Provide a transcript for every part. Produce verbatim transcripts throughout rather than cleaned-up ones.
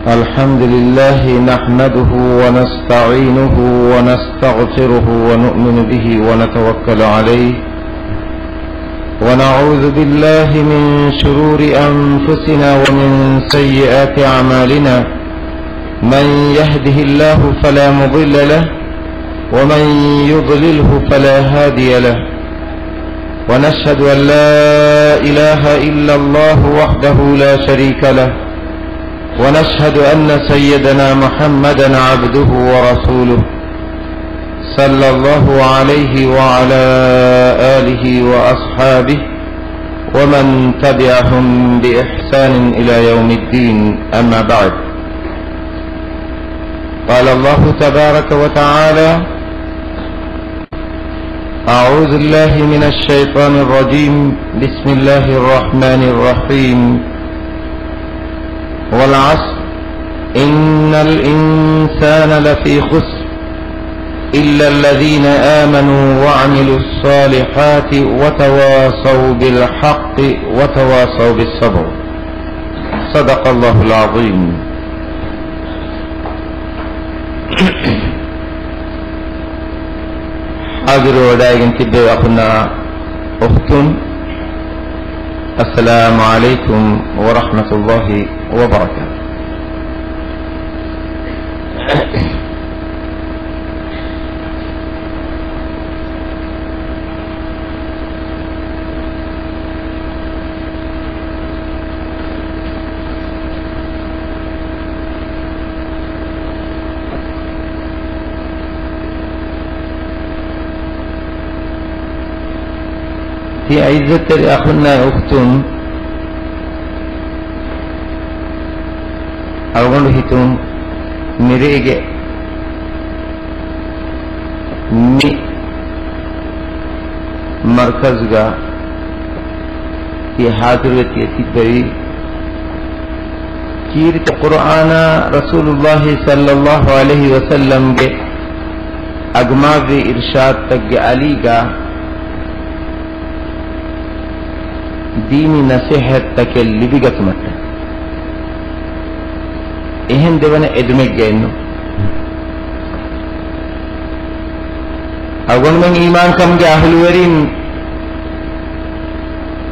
الحمد لله نحمده ونستعينه ونستغفره ونؤمن به ونتوكل عليه ونعوذ بالله من شرور أنفسنا ومن سيئات أعمالنا. من يهده الله فلا مضل له ومن يضلله فلا هادي له. ونشهد أن لا إله إلا الله وحده لا شريك له. ونشهد أن سيدنا محمدا عبده ورسوله، صلى الله عليه وعلى آله وأصحابه ومن تبعهم بإحسان إلى يوم الدين. أما بعد، قال الله تبارك وتعالى: أعوذ بالله من الشيطان الرجيم. بسم الله الرحمن الرحيم. والعصر، إن الإنسان لفي خسر، إلا الذين آمنوا وعملوا الصالحات وتواصوا بالحق وتواصوا بالصبر. صدق الله العظيم. ޙާޟިރުވެވަޑައިގެން ތިއްބެވި އަޚުންނާ އުޚްތުން، އައްސަލާމު ޢަލައިކުމް ވަރަޙްމަތުﷲި ވަބަރަކާތުހު. ތިޔަ ޢިއްޒަތްތެރި އަޚުންނާއި އުޚްތުން، އަޅުގަނޑު ހިތުން މިރޭގެ މި މަރްކަޒުގަ ތިޔަ ޙާޟިރުވެ ތިޔަ ތިއްބެވީ، ކީރިތި ޤުރުއާނާ ރަސޫލުﷲި ޞައްލަﷲު ޢަލައިހި ވަސައްލަމްގެ އަގުމާވި އިރްޝާދުތަކުގެ އަލީގަ ދީނީ ނަޞޭޙަތްތަކެއް ލިބިގަތުމަށްޓަކައި. އެހެން ދެވަނަ އެދުމެއްގައެއްނު. އަޅުގަނޑުމެން އީމާންކަމުގެ އަހުލުވެރިން،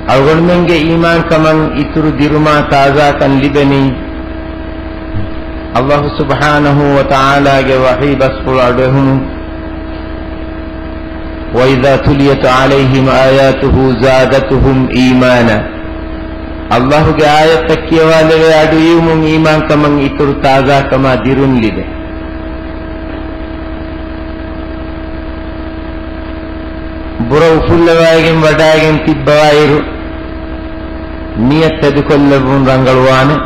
އަޅުގަނޑުމެންގެ އީމާންކަމަށް އިތުރު ދިރުމާ ތާޒާކަން ލިބެނީ، ﷲ ސުބްޙާނަހޫ ވަތަޢާލާގެ ވަޙީ ބަސްފުޅު އަޑުއެހުމުން، وَإِذَا تُلِيَتْ عَلَيْهِمْ آيَاتُهُ زَادَتْهُمْ إِيمَانًا. ﷲގެ އާޔަތްތައް ކިޔަވާލެވޭ އަޑު އިވުމުން އީމާންކަމަށް އިތުރު ތާޒާކަމާ ދިރުން ލިބޭ. ބުރަ އުފުއްލަވައިގެން ވަޑައިގެން ތިއްބަވާއިރު، ނިޔަތް ތެދުކޮށްލެއްވުން ރަނގަޅުވާނެ.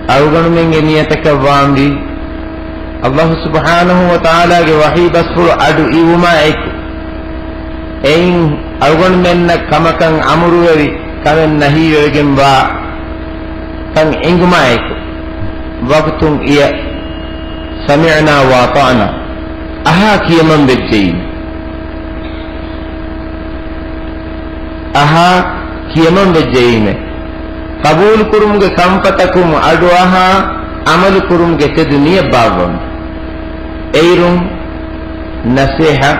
އަޅުގަނޑުމެންގެ ނިޔަތަކަށް ވާންވީ، ﷲ ސުބްޙާނަހޫ ވަތަޢާލާގެ ވަޙީ ބަސްފުޅު އަޑު އިވުމާ އެކު، އެއިން އަޅުގަނޑުމެންނަށް ކަމަކަށް އަމުރުވެވި، ކަމެއް ނަހީވެވިގެންވާ ކަން އެނގުމާ އެކު، ވަގުތުން އިޔަށް سَمِعْنَا وَأَطَعْنَا، އަހާ ކިޔަމަން ވެއްޖެއީމެ. އަހާ ކިޔަމަން ވެއްޖެއީމެ. ޤަބޫލުކުރުމުގެ ކަންފަތަކުން އަޑުއަހާ، ޢަމަލުކުރުމުގެ ތެދު ނިޔަތް ބާއްވަމު. އެއިރުން ނަޞޭޙަ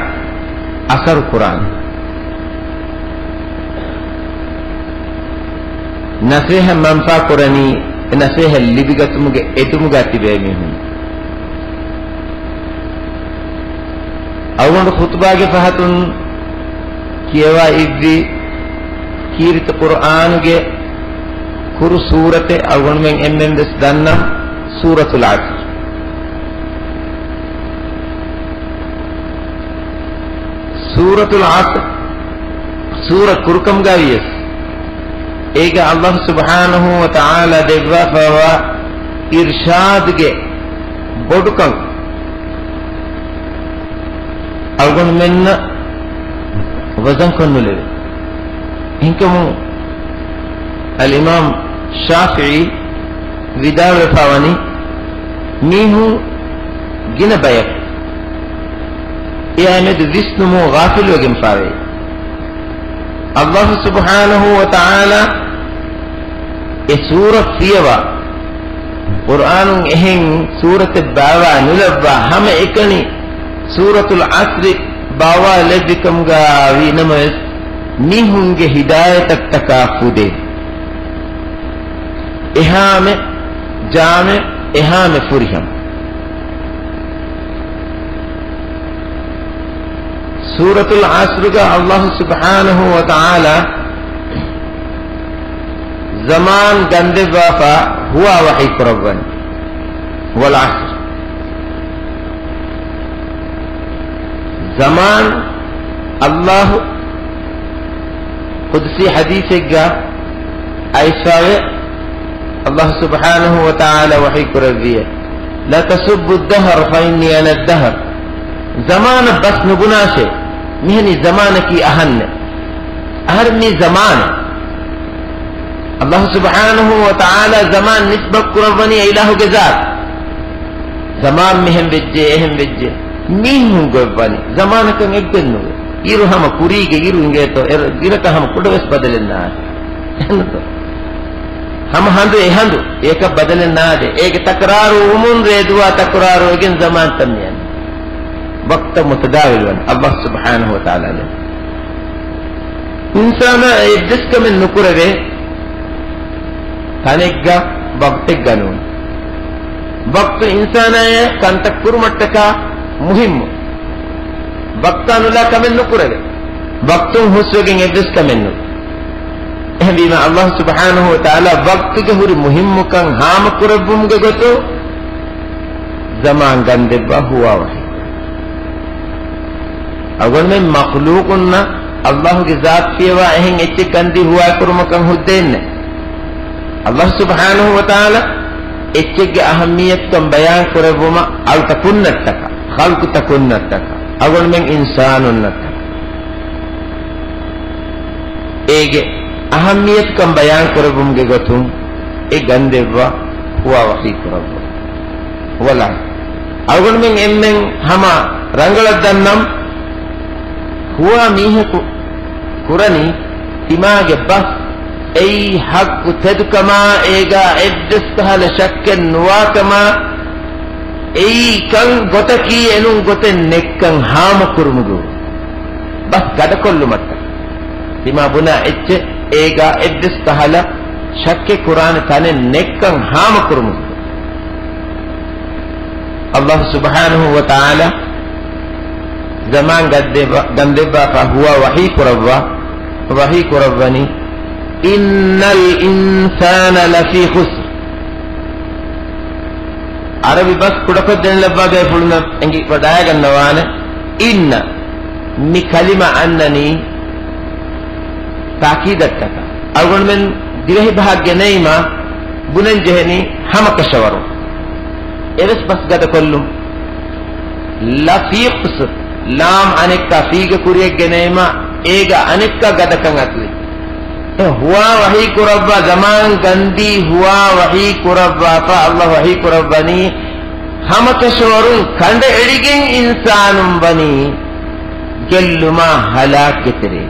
އަސަރު ކުރާނެ. ނަޞޭޙަ މަންފާ ކުރަނީ، އެ ނަޞޭޙަ ލިބިގަތުމުގެ އެދުމުގަ ތިބޭ މީހުން. އަޅުގަނޑު ޚުޠުބާގެ ފަހަތުން ކިޔަވާ އިއްވި ކީރިތި ޤުރުއާނުގެ ކުރު ސޫރަތެއް އަޅުގަނޑުމެން އެންމެން ވެސް ދަންނަ ސޫރަތުލް ޢަޞްރް. ސޫރަތުލް ޢަޞްރް ސޫރަ ކުރުކަމުގަ ވިޔަސް، އޭގަ ﷲ ސުބްޙާނަހޫ ވަތަޢާލާ ދެއްވާފައިވާ އިރްޝާދުގެ ބޮޑުކަން އަޅުގަނޑުމެންނަށް ވަޒަންކޮށް ނުލެވޭ. އެހެންކަމުން އަލްއިމާމް ޝާފިޢީ ވިދާޅުވެފަވަނީ، މީހުން ގިނަ ބަޔަކު އެއާމެދު ވިސްނުމުން ޣާފިލުވެގެންފާވޭ. ﷲ ސުބްޙާނަހޫ ވަތަޢާލާ އެ ސޫރަ ފިޔަވާ، ޤުރްއާނުން އެހެން ސޫރަތެއް ބާވާ ނުލައްވާ، ހަމައެކަނި ސޫރަތުލް ޢަޞްރި ބާވާލެއްވިކަމުގަ ވީނަމަވެސް، މީހުންގެ ހިދާޔަތަށްޓަކާ ފުދޭ. އެހާމެ ޖާމެ، އެހާމެ ފުރިހަމަ. ސޫރަތުލް ޢަޞްރުގަ ﷲ ސުބްޙާނަހޫ ވަތަޢާލާ ޒަމާން ގަންދެއްވާފަ ހުވާ ވަޙީ ކުރައްވަނީ. ވަލް ޢަޞްރް. ޒަމާން ﷲ ޤުދުސީ ޙަދީޘެއްގަ އައިސްފާވޭ، ﷲ ސުބްޙާނަހޫ ވަތަޢާލާ ވަޙީ ކުރެއްވިއޭ، "لا تسبوا الدهر فإني أنا الدهر." ޒަމާނަށް ބަސް ނުބުނާށޭ، މިހެނީ ޒަމާނަކީ އަހަންނެއް. އަހަރެން މީ ޒަމާނެއް. ﷲ ސުބްޙާނަހޫ ވަތަޢާލާ ޒަމާން ނިސްބަތް ކުރައްވަނީ އިލާހުގެ ޒާތު. ޒަމާން މިހެން ވެއްޖެ، އެހެން ވެއްޖެ. މީހުން ގޮތްވަނީ. ޒަމާނަކަށް އެއްގޮތް ނުވޭ. އިރު ހަމަ ކުރީގެ އިރު އިނގޭތޯ، އިރަކަށް ހަމަ ކުޑަވެސް ބަދަލެއް ނާދޭ. އެހެންތޯ؟ ހަމަ ހަނދު އެ ހަނދު، އެކަށް ބަދަލެއް ނާދޭ. އޭގެ ތަކުރާރު ވުމުން ރޭ ދުވާ ތަކުރާރުވެގެން ޒަމާންތައް މިއަންނަ. ވަޤްތަށް މުތަދާވިލްވަން ﷲ ސުބްޙާނަހޫ ވަތަޢާލާ. އިންސާނާ އެއްވެސް ކަމެއް ނުކުރެވޭ ތަނެއްގަ ވަޤްތެއްގަ ނޫން. ވަޤްތު އިންސާނާއަށް ކަންތައް ކުރުމަށްޓަކާ މުހިއްމު. ވަޤްތާ ނުލާ ކަމެއް ނުކުރެވޭ. ވަޤްތުން ހުސްވެގެން އެއްވެސް ކަމެއް ނުވޭ. އެހެންވީމަ ﷲ ސުބްޙާނަހޫ ވަތަޢާލާ ވަޤްތުގެ ހުރި މުހިއްމުކަން ހާމަކުރެއްވުމުގެ ގޮތުން ޒަމާން ގަންދެއްވާ ހުވާ ވަޙީ. އަޅުގަނޑުމެން މަޚްލޫޤުންނަށް ﷲގެ ޒާތު ފިޔަވާ އެހެން އެއްޗެއް ގަންދީ ހުވާކުރުމަކަށް ހުއްދައެއް ނެތް. ﷲ ސުބްޙާނަހޫ ވަތަޢާލާ އެއްޗެއްގެ އަހައްމިއްޔަތުކަން ބަޔާން ކުރެއްވުމަށް އަޅުތަކުންނަށްޓަކާ، ޚަލްޤުތަކުންނަށްޓަކާ، އަޅުގަނޑުމެން އިންސާނުންނަށްޓަކާ އޭގެ އަހައްމިއްޔަތުކަން ބަޔާން ކުރެއްވުމުގެ ގޮތުން އެ ގަންދެއްވާ ހުވާ ވަޙީ ކުރައްވާ. ވަލާ، އަޅުގަނޑުމެން އެންމެން ހަމަ ރަނގަޅަށް ދަންނަން، ހުވާ މީހަކު ކުރަނީ ތިމާގެ ބަސް އެއީ ޙައްޤު ތެދުކަމާ، އޭގާ އެއްވެސް ކަހަލަ ޝައްކެއް ނުވާކަމާ، އެއީ ކަން ގޮތަކީ އެނޫން ގޮތެއް ނެއްކަން ހާމަކުރުމުގެ ބަސް ގަދަކޮށްލުމަށްޓަކާ. ތިމާ ބުނާ އެއްޗެއް އޭގާ އެއްވެސް ކަހަލަ ޝައްކެއް ކުރާނެ ތަނެއް ނެއްކަން ހާމަކުރުމުގެ. ﷲ ސުބްޙާނަހޫ ވަތަޢާލާ ޒަމާން ގަންދެއްވާ، ގަންދެއްވާފަ ހުވާ ވަޙީ ކުރައްވާ، ވަޙީ ކުރައްވަނީ، "إن الإنسان لفي خسر." ޢަރަބި ބަސް ކުޑަކޮށްދޭން ލައްވާ ބޭފުޅުންނަށް އެނގި ވަޑައިގަންނަވާނެ. އިންނަ މި ކަލިމަ އަންނަނީ ތާކީދަށްޓަކާ. އަޅުގަނޑުމެން ދިވެހިބަހަށް ގެނައީމަ ބުނަން ޖެހެނީ ހަމަކަށަވަރުން. އެވެސް ބަސް ގަދަކޮށްލުން. ލަފީ ޚުސްރު. ލާމް އަނެއްކާ ފީގެ ކުރިއަށް ގެނައީމަ އޭގަ އަނެއްކާ ގަދަކަން އަތުވެ. އެ ހުވާ ވަޙީ ކުރައްވާ ޒަމާން ގަންދީ ހުވާ ވަޙީ ކުރައްވާފަ ﷲ ވަޙީ ކުރައްވަނީ، ހަމަކަށަވަރުން ކަނޑައެޅިގެން އިންސާނުން ވަނީ ގެއްލުމާ ހަލާކްގެ ތެރޭ.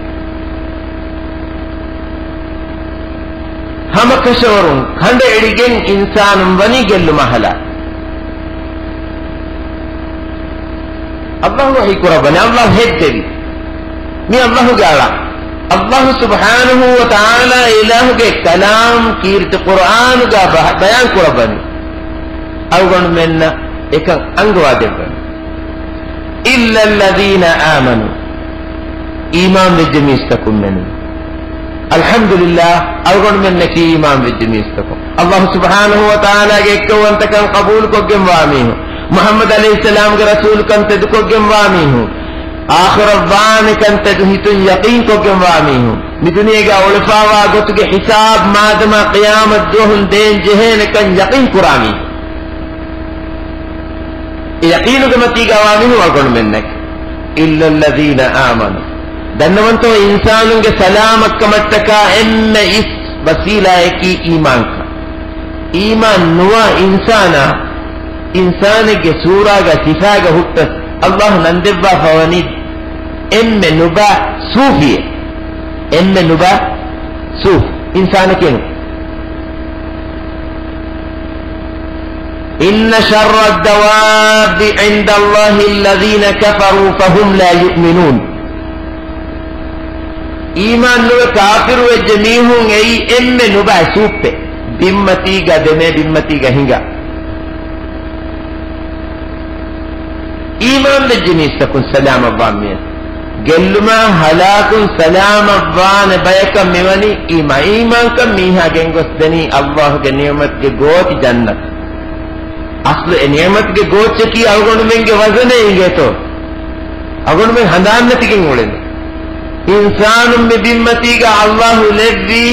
ހަމަކަށަވަރުން ކަނޑައެޅިގެން އިންސާނުން ވަނީ ގެއްލުމާ ހަލާކް. ﷲ ވަޙީ ކުރައްވަނީ، ﷲ ހެއްދެވި. މި ﷲގެ އަޅާ. ﷲ ސުބްޙާނަހޫ ވަތަޢާލާ އިލާހުގެ ކަލާމް ކީރިތި ޤުރްއާނުގަ ބަ-، ބަޔާން ކުރައްވަނީ. އަޅުގަނޑުމެންނަށް އެކަން އަންގަވާ ދެއްވަނީ. إلا الذين آمنوا. އީމާން ވެއްޖެ މީސްތަކުން މެނު. އަލްޙަމްދުލިއްލާހް، އަޅުގަނޑުމެންނަކީ އީމާން ވެއްޖެ މީސްތަކުން. ﷲ ސުބްޙާނަހޫ ވަތަޢާލާގެ އެއްކައުވަންތަކަން ޤަބޫލުކޮށްގެންވާ މީހުން. މުޙައްމަދު ޢަލައިހިއްސަލާމްގެ ރަސޫލުކަން ތެދުކޮށްގެންވާ މީހުން. އާޚިރަތް ވާނެކަން ތެދު ހިތުން ޔަޤީންކޮށްގެންވާ މީހުން. މި ދުނިޔޭގަ އުޅެފާވާ ގޮތުގެ ހިސާބް މާދަމާ ޤިޔާމަތް ދުވަހުން ދޭން ޖެހޭނެކަން ޔަޤީން ކުރާ މީހުން. އެ ޔަޤީނުގެ މަތީގަ ވާ މީހުން އަޅުގަނޑުމެންނަކީ. إلا الذين آمنوا. ދަންނަވަންތޯ އިންސާނުންގެ ސަލާމަތްކަމަށްޓަކާ އެންމެ އިސް ވަސީލާއަކީ އީމާންކަން. އީމާން ނުވާ އިންސާނާ، އިންސާނެއްގެ ސޫރާގަ ސިފާގަ ހުއްޓަސް، ﷲ ނަންދެއްވާފަވަނީ އެންމެ ނުބަ ސޫފިއެއް. އެންމެ ނުބަ ސޫފި އިންސާނެކޭ ނު. إن شر الدواب عند الله الذين كفروا فهم لا يؤمنون. އީމާން ނުވެ ކާފިރު ވެއްޖެ މީހުން އެއީ އެންމެ ނުބައި ސޫއްޕެއް. ބިންމަތީގަ ދެމޭ ބިންމަތީގަ ހިނގާ. އީމާން ވެއްޖެ މީސްތަކުން ސަލާމަށްވާ މިޔަ. ގެއްލުމާ ހަލާކުން ސަލާމަށްވާނެ ބަޔަކަށް މިވަނީ އީމާ. އީމާންކަން މީހާ ގެންގޮސްދެނީ އައްލާހުގެ ނިޢުމަތުގެ ގޯތި ޖަންނަތު. އަސްލު އެ ނިޢުމަތުގެ ގޯއްޗަކީ އަޅުގަނޑުމެންގެ ވަޒަނެއް އިނގޭތޯ؟ އަޅުގަނޑުމެން ހަނދާންނެތިގެން އުޅެނީ. އިންސާނުން މި ބިންމަތީގަ އައްލާހު ލެއްވީ،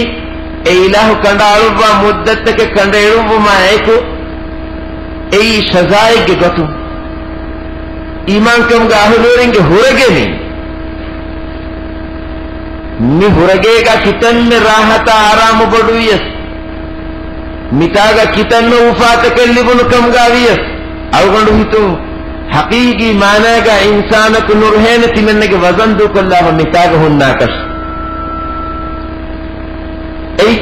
އެ އިލާހު ކަނޑައަޅުއްވާ މުއްދަތަކެއް ކަނޑައެޅުއްވުމާ އެކު، އެއީ ޝަޒާއެއްގެ ގޮތުން. އީމާންކަމުގެ އަހުލުވެރިންގެ ހުރެގެ މީ. މި ހުރެގޭގަ ކިތަންމެ ރާހަތާ އާރާމު ބޮޑުވިޔަސް، މިތާގަ ކިތަންމެ އުފާތަކެއް ލިބުނު ކަމުގަ ވިޔަސް، އަޅުގަނޑު ހިތުން ޙަޤީޤީ މާނާގަ އިންސާނަކު ނުރުހޭނެ ތިމެންނެގެ ވަޒަން ދޫކޮށްލާފަ މިތާގަ ހުންނާކަށް. އެއީ،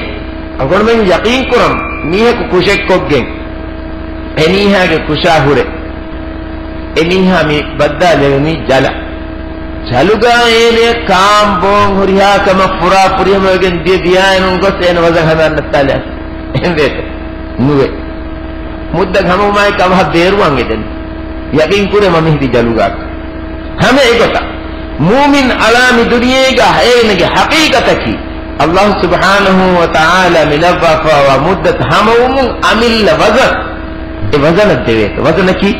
އަޅުގަނޑުމެން ޔަޤީން ކުރަން، މީހަކު ކުށެއްކޮށްގެން، އެމީހާގެ ކުށާ ހުރެ، އެމީހާ މި ބައްދާލެވެނީ ޖަލަ. ޖަލުގަ އޭނަ ކާން ބޯން ހުރިހާ ކަމަށް ފުރާ ފުރިހަމަވެގެން ދިޔަ ދިޔާއިނުން ގޮސް އޭނަ ވަޒަން ހަނދާން ނައްތާލާ. އެހެން ވޭތަ؟ ނުވޭ. މުއްދަ ހަމަވުމާއެކު އަވަހަށް ބޭރުވާން އެދެން. ޔަޤީން ކުރޭ މަ މިހިތި ޖަލުގާ. ހަމަ އެގޮތަށް މޫމިން އަޅާ މި ދުނިޔޭގަ އޭނަގެ ޙަޤީޤަތަކީ، އައްލާހު ސުބްޙާނަހު ވަ ތަޢާލާ މި ލައްވާފައިވާ މުއްދަތު ހަމަވުމުން އަމިއްލަ ވަޒަން، އެ ވަޒަނަށް ދެވޭތަ؟ ވަޒަނަކީ،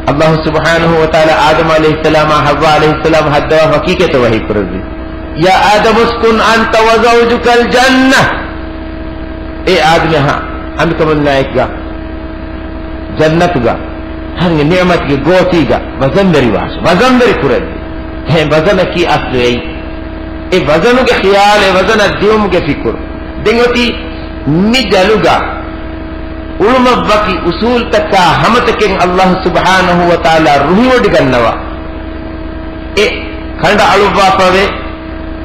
އައްލާހު ސުބްޙާނަހު ވަ ތަޢާލާ އާދަމް ޢަލައިހިއްސަލާމާ ޙައްވާ ޢަލައިހިއްސަލާމް ހައްދަވާފަ ކީކޭތޯ ވަޙީ ކުރެއްވީ؟ يا آدم اسكن أنت وزوجك الجنة. އޭ އާދަމް، އަނބިކަނބަލުންނާއެކުގަ ޖަންނަތުގަ، އަހަރެންގެ ނިޢުމަތުގެ ގޯތީގަ ވަޒަންވެރިވާށޭ، ވަޒަންވެރި ކުރެއްވި. އެހެން ވަޒަނަކީ އަސްލު އެއީ. އެ ވަޒަނުގެ ޚިޔާލު، އެ ވަޒަނަށް ދިއުމުގެ ފިކުރު. ދެން އޮތީ މި ޖަލުގަ އުޅުމަށް ވަކި އުސޫލްތަކާ ހަމަތަކެއް އައްލާހު ސުބްޙާނަހު ވަ ތަޢާލާ ރުހިވޮޑިގަންނަވާ. އެ ކަނޑައަޅުއްވާފަވޭ.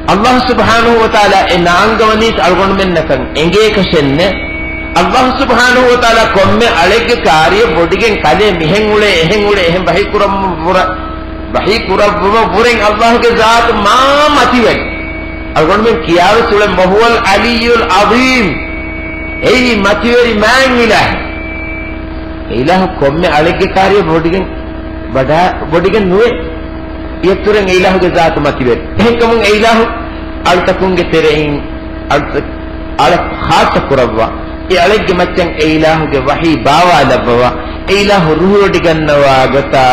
އައްލާހު ސުބްޙާނަހު ވަ ތަޢާލާ އެ ނައަންގަވަނީސް އަޅުގަނޑުމެންނަކަށް އެނގޭކަށެއްނެއް. އައްލާހު ސުބްޙާނަހު ވަ ތަޢާލާ ކޮންމެ އަޅެއްގެ ކާރިއަށް ވޮޑިގެން ކަލޭ މިހެން އުޅޭ، އެހެން އުޅޭ، އެހެން ވަޙީ ކުރައްވަ-، ވަޙީ ކުރައްވުމަށް ވުރެން އައްލާހުގެ ޒާތު މާ މަތިވެރި. އަޅުގަނޑުމެން ކިޔާވެސް އުޅެން، وهو العلي العظيم. އެއީ މަތިވެރި މާތް އިލާހެއް. އެ އިލާހު ކޮންމެ އަޅެއްގެ ކާރިއަށް ވޮޑިގެން ވަޑާ-، ވޮޑިގެން ނުވޭ. އިއްތުރެން އެ އިލާހުގެ ޒާތު މަތިވެރި. އެހެންކަމުން އެ އިލާހު އަޅުތަކުންގެ ތެރެއިން އަޅުތަ-، އަޅަށް ޚާއްޞަ ކުރައްވާ. އެ އަޅެއްގެ މައްޗަށް އެ އިލާހުގެ ވަޙީ ބާވާލައްވަވާ. އެ އިލާހު ރުހިވޮޑިގަންނަވާ ގޮތާ،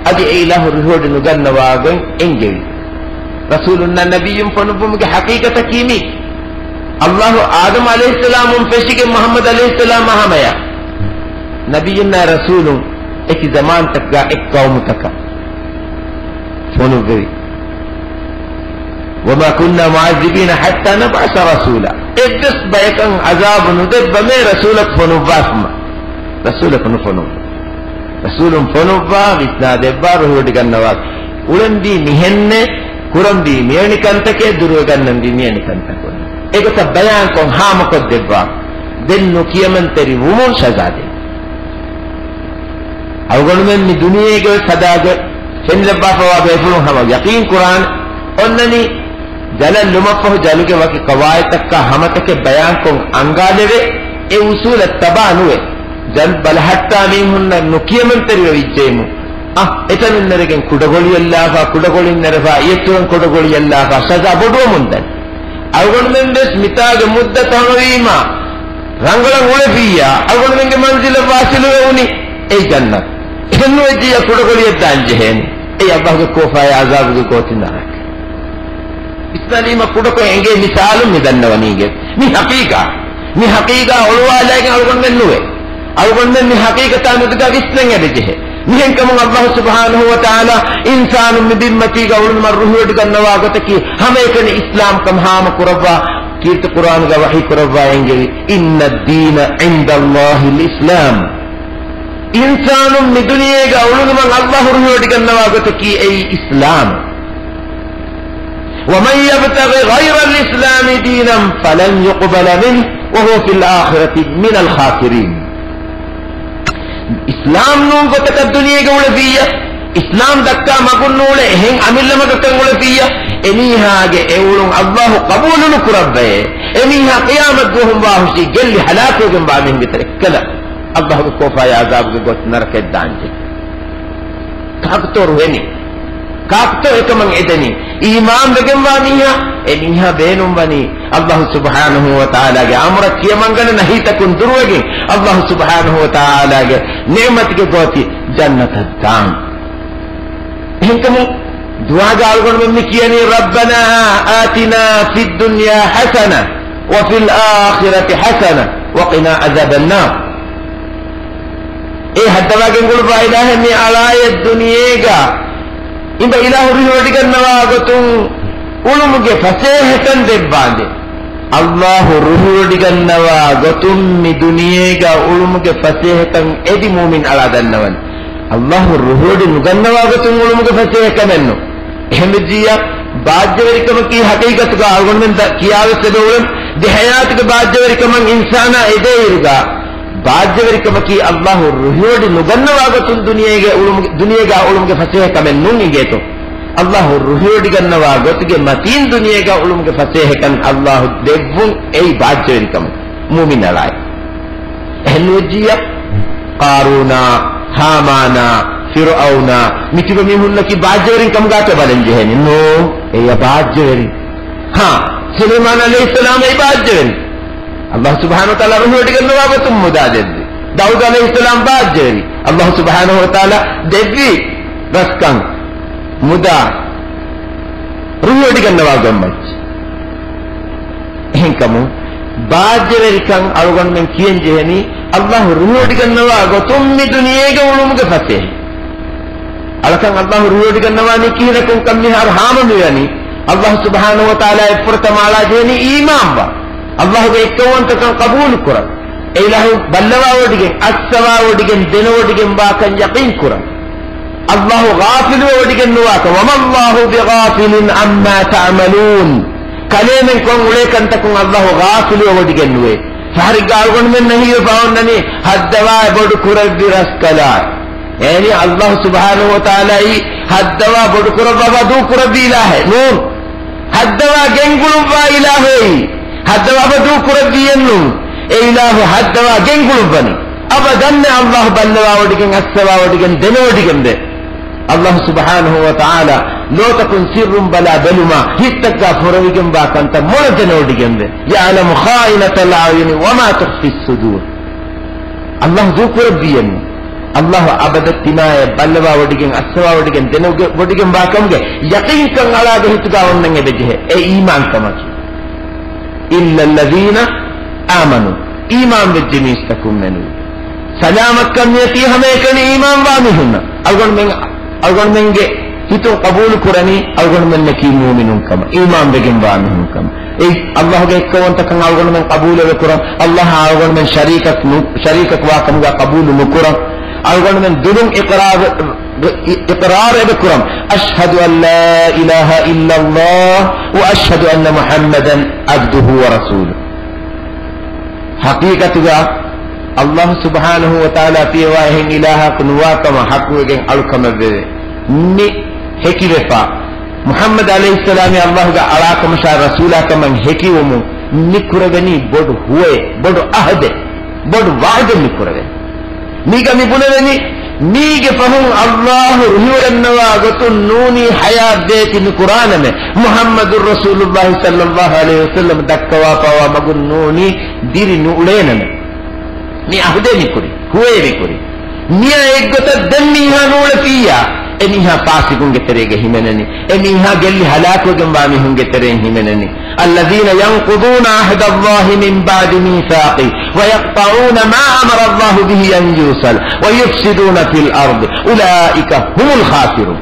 އަދި އެ އިލާހު ރުހިވޮޑި ނުގަންނަވާ ގޮތް އެންގެވި. ރަސޫލުންނާ ނަބިއްޔުން ފޮނުއްވުމުގެ ޙަޤީޤަތަކީ މީ. އައްލާހު އާދަމް ޢަލައިހިއްސަލާމުން ފެށިގެން މުޙައްމަދު ޢަލައިހިއްސަލާމާ ހަމަޔަށް ނަބިއްޔުންނާ ރަސޫލުން އެކި ޒަމާންތަކުގަ އެއް ޤައުމުތަކަށް ފޮނުއްވެވި. وما كنا معذبين حتى نبعث رسولا. އެއްވެސް ބަޔަކަށް ޢަޒާބު ނުދެއްވަމޭ ރަސޫލަކު ފޮނުއްވާފަމަ. ރަސޫލަކު ނުފޮނުއްވާ. ރަސޫލުން ފޮނުއްވާ، ވިސްނާދެއްވާ، ރުހިވޮޑިގަންނަވާ. އުޅެންވީ މިހެންނޭ، ކުރަންވީ މިއެނިކަންތަކޭ، ދުރުވެގަންނަންވީ މިއެނިކަންތަކުން. އެގޮތަށް ބަޔާންކޮށް ހާމަކޮށްދެއްވާ. ދެން ނުކިޔަމަންތެރި ވުމުން ސަޒާ ދޭ. އަޅުގަނޑުމެން މި ދުނިޔޭގަވެސް ހަދާގޮތް ފެނިލައްވާފަވާ ބޭފުޅުން ހަމަ ޔަޤީން ކުރާނެ. އޮންނަނީ ޖަލަށް ލުމަށްފަހު ޖަލުގެ ވަކި ޤަވާޢިދުތަކާ ހަމަތަކެއް ބަޔާންކޮށް އަންގާލެވޭ. އެ އުސޫލަށް ތަބާ ނުވެ، ޖަލު ބަލަހައްޓާ މީހުންނަށް ނުކިޔަމަންތެރިވެ ވިއްޖެއިމު. އަ، އެތަނުން ނެރެގެން ކުޑަގޮޅިއެއްލާފަ، ކުޑަގޮޅިން ނެރެފަ، އިއްތުރުން ކުޑަގޮޅިއެއްލާފަ، ސަޒާ ބޮޑުވަމުންދަނީ. އަޅުގަނޑުމެން ވެސް މިތާގެ މުއްދަތު ހަމަވީމާ، ރަނގަޅަށް އުޅެފިއްޔާ، އަޅުގަނޑުމެންގެ މަންޒިލަށް ވާސިލުވެވުނީ އެއީ ޖަންނަތު. އެހެންނުވެއްޖިއްޔާ ކުޑަގޮޅިއަށް ދާންޖެހޭނީ. އެއީ އައްލާހުގެ ކޯފާއާ ޢަޒާބުގެ ގޯތި ނަރަކަ. ވިސްނާލީމަ ކުޑަކޮށް އެނގޭ މިސާލު މި ދަންނަވަނީގެ. މި ޙަޤީޤާ. މި ޙަޤީޤާ އޮޅުވާލައިގެން އަޅުގަނޑުމެން ނުވޭ. އަޅުގަނޑުމެން މި ޙަޤީޤަތާ މެދުގަ ވިސްނަން އެބަޖެހޭ. މިހެންކަމުން އައްލާހު ސުބްޙާނަހު ވަ ތަޢާލާ އިންސާނުން މި ބިންމަތީގަ އުޅުނުމަށް ރުހިވޮޑިގަންނަވާ ގޮތަކީ ހަމައެކަނި އިސްލާމްކަން ހާމަ ކުރައްވާ، ކީރިތި ޤުރްއާނުގަ ވަޙީ ކުރައްވާ އެންގެވި، إن الدين عند الله الإسلام. އިންސާނުން މި ދުނިޔޭގަ އުޅުނުމަށް އައްލާހު ރުހިވޮޑިގަންނަވާ ގޮތަކީ އެއީ އިސްލާމް. ومن يبتغ غير الإسلام دينا فلن يقبل منه وهو في الآخرة من الخاسرين. އިސްލާމް ނޫން ގޮތަކަށް ދުނިޔޭގަ އުޅެފިއްޔާ، އިސްލާމް ދައްކާ މަގުން ނޫޅޭ އެހެން އަމިއްލަ މަގަކަށް އުޅެފިއްޔާ، އެމީހާގެ އެ އުޅުން އައްލާހު ޤަބޫލު ނުކުރައްވައޭ. އެމީހާ ޤިޔާމަތް ދުވަހުން ވާހުށީ ގެއްލި ހަލާކުވެގެންވާ މީހުންގެ ތެރެއަކަށް އެއްކަލަ އައްލާހުގެ ކޯފާއި ޢަޒާބުގެ ގޮތް ނަރަކައަށް ދާންޖެހޭ. ކާކުތޯ ރުހެނީ؟ ކާކުތޯ އެކަމަށް އެދެނީ؟ އީމާން ވެގެންވާ މީހާ، އެ މީހާ ބޭނުންވަނީ އައްލާހު ސުބްޙާނަހޫ ވަތަޢާލާގެ އަމުރަށް ކިޔަމަންގަނޑު ނަހީތަކުން ދުރުވެގެން، އައްލާހު ސުބްޙާނަހޫ ވަތަޢާލާގެ ނިޢުމަތުގެ ގޯތި ޖަންނަތަށް ދާން. އެހެންކަމުން ދުޢާގަ އަޅުގަނޑުމެން މި ކިޔަނީ، رَبَّنَا آتِنَا فِي الدُّنْيَا حَسَنَةً وَفِي الْآخِرَةِ حَسَنَةً وَقِنَا عَذَابَ النَّارِ. އޭ ހައްދަވާ ގެންގުޅުއްވާ އިލާހެއް، މި އަޅާއަށް ދުނިޔޭގަ އިބަ އިލާހު ރުހިވޮޑިގަންނަވާ ގޮތުން އުޅުމުގެ ފަސޭހަކަން ދެއްވާނދޭ. އައްލާހު ރުހިވޮޑިގަންނަވާ ގޮތުން މި ދުނިޔޭގަ އުޅުމުގެ ފަސޭހަކަން އެދި މުއުމިން އަޅާ ދަންނަވަން. އައްލާހު ރުހިވޮޑި ނުގަންނަވާ ގޮތުން އުޅުމުގެ ފަސޭހަކަމެއްނު. އެހެންވެއްޖިއްޔާ، ބާއްޖަވެރިކަމަކީ ހަޤީޤަތުގަ އަޅުގަނޑުމެން ދަ-، ކިޔާވެސް އެބައުޅެން، ދެ ޙަޔާތުގެ ބާއްޖަވެރިކަމަށް އިންސާނާ އެދޭއިރުގަ، ބާއްޖަވެރިކަމަކީ އައްލާހު ރުހިވޮޑި ނުގަންނަވާ ގޮތުން ދުނިޔޭގެ އުޅުމުގެ، ދުނިޔޭގަ އުޅުމުގެ ފަސޭހަކަމެއް ނޫން އިނގޭތޯ. އައްލާހު ރުހިވޮޑިގަންނަވާ ގޮތުގެ މަތީން ދުނިޔޭގަ އުޅުމުގެ ފަސޭހަކަން އައްލާހު ދެއްވުން އެއީ ބާއްޖަވެރިކަމެއް މުއުމިން އަޅާއި. އެހެންނުވެއްޖިއްޔާ، ޤާރޫނާ، ހާމާނާ، ފިރުޢައުނާ، މިތިބަ މީހުންނަކީ ބާއްޖަވެރިން ކަމުގާތޯ ބަލަން ޖެހެނީ؟ ނޯ، އެޔަށް ބާއްޖަވެރިން. ހާ، ސުލައިމާނު ޢަލައިހިއްސަލާމް އެއީ ބާއްޖަވެރިން. އައްލާހު ސުބްޙާނަހޫ ވަތަޢާލާ ރުހިވޮޑިގަންނަވާ ގޮތުން މުދާ ދެއްވި. ދާއޫދު ޢަލައިހިއްސަލާމް ބާއްޖަވެރި. އައްލާހު ސުބްޙާނަހޫ ވަތަޢާލާ ދެއްވި ރަސްކަން، މުދާ، ރުހިވޮޑިގަންނަވާ ގޮތްމައްޗަށް. އެހެންކަމުން، ބާއްޖަވެރިކަން އަޅުގަނޑުމެން ކިޔަން ޖެހެނީ، އައްލާހު ރުހިވޮޑިގަންނަވާ ގޮތުން މި ދުނިޔޭގަ އުޅުމުގެ ފަސޭހަ. އަޅަކަށް އައްލާހު ރުހިވޮޑިގަންނަވާނީ ކިހިނަކުންކަން މިހާރު ހާމަ މިވަނީ. އައްލާހު ސުބްޙާނަހޫ ވަތަޢާލާ އެއްފުރަތަމަ އަޅާ ޖެހެނީ އީމާންވާ. އައްލާހުގެ އެއްކައުވަންތަކަން ޤަބޫލުކުރަން. އެ އިލާހު ބައްލަވާވޮޑިގެން، އައްސަވާވޮޑިގެން، ދެނެވޮޑިގެންވާކަން ޔަޤީންކުރަން. އައްލާހު ޣާފިލުވެވޮޑިގެން ނުވާކަން، وَمَا اللَّهُ بِغَافِلٍ عَمَّا تَعْمَلُونَ. ކަލޭމެން ކޮށް އުޅޭ ކަންތަކުން އައްލާހު ޣާފިލުވެވޮޑިގެން ނުވޭ. ފަހަރެއްގަ އަޅުގަނޑުމެންނަށް ހީވެފަ އޮންނަނީ ހައްދަވާ ބޮޑު ކުރެއްވި ރަސްކަލާ. އޭނީ އައްލާހު ސުބްޙާނަހޫ ވަތަޢާލާއީ ހައްދަވާ ބޮޑުކުރައްވާ ދޫކުރެއްވި އިލާހެއް ނޫން. ހައްދަވާ ގެންގުޅުއްވާ އިލާހެއީ. ހައްދަވާ ދޫކުރެއްވިއެއްނޫން. އެ އިލާހު ހައްދަވާ ގެންގުޅުއްވަނީ. އަބަދަން އައްލާހު ބައްލަވާވޮޑިގެން އައްސަވާވޮޑިގެން ދެނެވޮޑިގެންވޭ. އައްލާހު ސުބްޙާނަހޫ ވަތަޢާލާ ލޯތަކުން ސިއްރުން ބަލާ ބެލުމާ، ހިތްތައްގާ ފުރެވިގެންވާ ކަންތައް މޮޅަށް ދެނެވޮޑިގެންވޭ. يَعْلَمُ خَائِنَةَ الْأَعْيُنِ وَمَا تُخْفِي الصُّدُورُ. އައްލާހު ދޫކުރެއްވިއެއްނު. އައްލާހު އަބަދަށް ތިމާޔަށް ބައްލަވާވޮޑިގެން އައްސަވާވޮޑިގެން ދެނެވޮޑިގެންވާ ކަމުގެ ޔަޤީންކަން އަޅާގެ ހިތުގާ އޮންނަން އެބަޖެހޭ. އެ އީމާންކަމަކީ. إِلَّا الَّذِينَ آمَنُوا. އީމާންވެއްޖެ މީސްތަކުން މެނުވީ. ސަލާމަތްކަން ނިޔަތީ ހަމައެކަނި އީމާންވާ މީހުންނަށް. އަޅުގަނޑުމެން، އަޅުގަނޑުމެންގެ ހިތުން ޤަބޫލު ކުރަނީ އަޅުގަނޑުމެންނަކީ މުއުމިނުން ކަމަށް، އީމާންވެގެންވާ މީހުން ކަމަށް. އެ އައްލާހުގެ އެއްކައުވަންތަކަން އަޅުގަނޑުމެން ޤަބޫލު އެބަ ކުރަން، އައްލާހަށް އަޅުގަނޑުމެން ޝަރީކަކު ނު-، ޝަރީކަކު ވާ ކަމުގަ ޤަބޫލު ނުކުރަން، އަޅުގަނޑުމެން ދުލުން އިޤްރާރު، އި-، އިޤްރާރު އެބަ ކުރަން، أَشْهَدُ أَنْ لَا إِلَهَ إِلَّا اللَّهُ وَأَشْهَدُ أَنَّ مُحَمَّدًا عَبْدُهُ وَرَسُولُهُ. ޙަޤީޤަތުގަ އައްލާހު ސުބްޙާނަހޫ ވަތަޢާލާ ތިޔަވާ އެހެން އިލާހަކު ނުވާކަމަށް ޙައްޤުވެގެން އަޅުކަމެއްވެވޭ. މި ހެކިވެފަ، މުޙައްމަދު ޢަލައިހިއްސަލާމީ އައްލާހުގެ އަޅާކަމަށާ ރަސޫލާކަމަށް ހެކިވުމުން މި ކުރެވެނީ ބޮޑު ހުވައެއް، ބޮޑު ޢަހުދެއް، ބޮޑު ވަޢުދެއް މި ކުރެވެނީ. މީގަ މި ބުނެވެނީ، މީގެ ފަހުން އައްލާހު ރުހިވަޑަންނަވާ ގޮތުން ނޫނީ ޙަޔާތް ދޭތި ނުކުރާނަމޭ، މުޙައްމަދު ރަސޫލުއްލާހި ޞައްލައްލާހު ޢަލައިހި ވަސައްލަމަ ދައްކަވާފައިވާ މަގުން ނޫނީ ދިރި ނުއުޅޭނަމޭ. މި ޢަހުދޭ މި ކުރީ، ހުވައެއް މި ކުރީ. މިއާ އެއްގޮތަށް ދެން މީހާ ނޫޅެފިއްޔާ، އެމީހާ ފާސިޤުންގެ ތެރޭގަ ހިމެނެނީ. އެމީހާ ގެއްލި ހަލާކުވެގެންވާ މީހުންގެ ތެރެއިން ހިމެނެނީ. الَّذِينَ يَنقُضُونَ عَهْدَ اللَّهِ مِنْ بَعْدِ مِيثَاقِهِ وَيَقْطَعُونَ مَا أَمَرَ اللَّهُ بِهِ أَنْ يُوصَلَ وَيُفْسِدُونَ فِي الْأَرْضِ أُولَٰئِكَ هُمُ الْخَاسِرُونَ.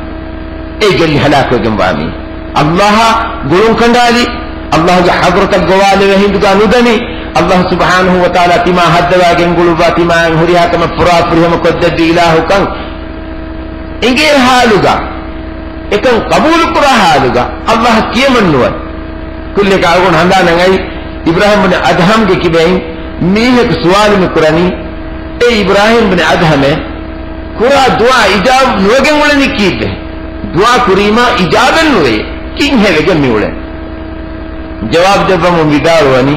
އެ ގެއްލި ހަލާކުވެގެންވާ މީހުން. އައްލާހާ ގުޅުން ކަނޑާލި، އައްލާހުގެ ޙަޟްރަތަށް ގޮވާލެވޭ ހިނދުގަ ނުދަނީ، އައްލާހު ސުބްޙާނަހޫ ވަތަޢާލާ ތިމާ ހައްދަވާ ގެންގުޅުއްވާ ތިމާއަށް ހުރިހާ ކަމެއް ފުރާ ފުރިހަމަ ކޮށްދެއްވި އިލާހުކަން އެނގޭ ޙާލުގަ، އެކަން ޤަބޫލުކުރާ ޙާލުގަ އައްލާހަށް ކިޔަމަންނުވަން. ކުއްލިއަކަށް އަޅުގަނޑު ހަނދާނަށް އައި، އިބްރާހީމް ބިން އަދްހަމްގެ ކިބައިން މީހަކު ސުވާލު މި ކުރަނީ، އޭ އިބްރާހީމް ބިން އަދްހަމޭ، ކުރާ ދުޢާ އިޖާބަ ނުވެގެން އުޅެނީ ކީއްވެ؟ ދުޢާ ކުރީމާ އިޖާބެއް ނުވެ، ކިތްހެވެގެން މި އުޅެނީ؟ ޖަވާބު ދެއްވަމުން ވިދާޅުވަނީ،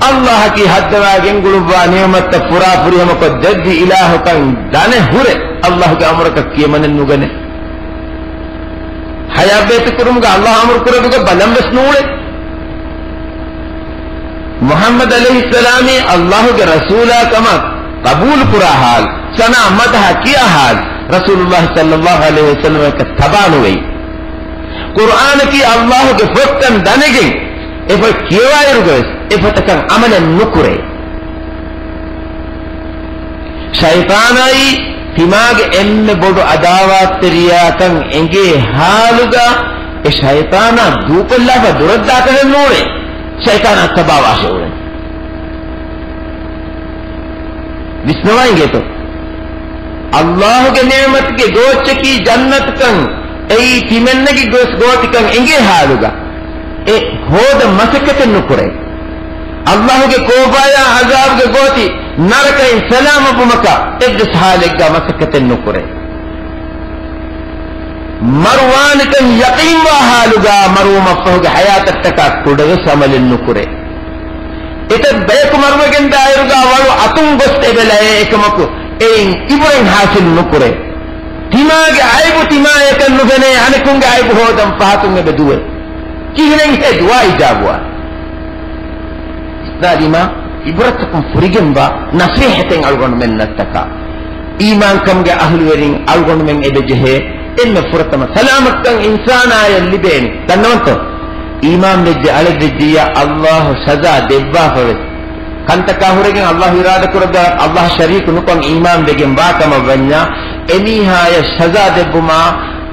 އައްލާހަކީ ހައްދަވާ ގެންގުޅުއްވާ ނިޢުމަތްތައް ފުރާ ފުރިހަމަކޮށް ދެއްވި އިލާހުކަން ދަނެ ހުރެ، އައްލާހުގެ އަމުރަކަށް ކިޔަމަނެއް ނުގަނެ. ޙަޔާތް ބޭތިކުރުމުގަ އައްލާހު އަމުރު ކުރެއްވި ގޮތް ބަލަން ވެސް ނޫޅޭ. މުޙައްމަދު ޢަލައިހިއްސަލާމީ އައްލާހުގެ ރަސޫލާ ކަމަށް ޤަބޫލު ކުރާ ޙާލު، ސަނާ މަދަޙަ ކިޔާ ޙާލު، ރަސޫލުއްލާހި ޞައްލައްލާހު ޢަލައިހި ވަސައްލަމަކަށް ތަބާ ނުވެ. ޤުރްއާނަކީ އައްލާހުގެ ފޮތްކަން ދަނެގެން އެ ފޮތް ކިޔަވާއިރުގަވެސް އެ ފޮތަކަށް ޢަމަލެއް ނުކުރޭ. ޝައިޠާނާއީ ތިމާގެ އެންމެ ބޮޑު ޢަދާވާތްތެރިޔާކަން އެނގޭ ޙާލުގަ އެ ޝައިޠާނާ ދޫކޮށްލާފަ ދުރަށްދާކަށެއް ނޫޅޭ. ޝައިޠާނާ ތަބާވާށޭ އުޅެން. ވިސްނަވާ އިނގޭތޯ؟ އައްލާހުގެ ނިޢުމަތުގެ ގޯއްޗަކީ ޖަންނަތުކަން، އެއީ ތިމެންނަގެ ގޯސް ގޯތިކަން އެނގޭ ޙާލުގަ، އެ ހޯދަން މަސައްކަތެއް ނުކުރޭ. އައްލާހުގެ ކޯފާޔާ ޢަޒާބުގެ ގޯތި ނަރަކައިން ސަލާމަތްވުމަކަށް އެއްވެސް ޙާލެއްގަ މަސައްކަތެއް ނުކުރޭ. މަރުވާނެކަން ޔަޤީންވާ ޙާލުގަ މަރުވުމަށްފަހުގެ ޙަޔާތަށްޓަކާ ކުޑަވެސް ޢަމަލެއް ނުކުރޭ. އެތައް ބަޔަކު މަރުވެގެން ދާއިރުގަ ވަޅު އަތުން ގޮސް އެބަ ލަޔޭ އެކަމަކު އެއިން ޢިބްރަތް ޙާޞިލް ނުކުރޭ. ތިމާގެ ޢައިބު ތިމާޔަކަށް ނުފެނޭ، އަނެކުންގެ ޢައިބު ހޯދަން ފަހަތުން އެބަ ދުވޭ. ކިހިނެއްހޭ ދުޢާ އިޖާބުވާން؟ އިސްނާދީމާ ޢިބްރަތަކުން ފުރިގެންވާ ނަޞޭޙަތެއް އަޅުގަނޑުމެންނަށްޓަކާ. އީމާންކަމުގެ އަހުލުވެރިން އަޅުގަނޑުމެން އެބަޖެހޭ އެންމެ ފުރަތަމަ ސަލާމަތްކަން އިންސާނާޔަށް ލިބޭނީ. ދަންނަވަންތޯ؟ އީމާން ވެއްޖެ އަޅެއްވެއްޖިއްޔާ އައްލާހު ސަޒާ ދެއްވާފަވެސް، ކަންތަކާ ހުރެގެން އައްލާހު އިރާދަކުރައްވާ އައްލާހަށް ޝަރީކު ނުކޮށް އީމާން ވެގެން ވާ ކަމަށް ވަންޏާ، އެމީހާޔަށް ސަޒާ ދެއްވުމާ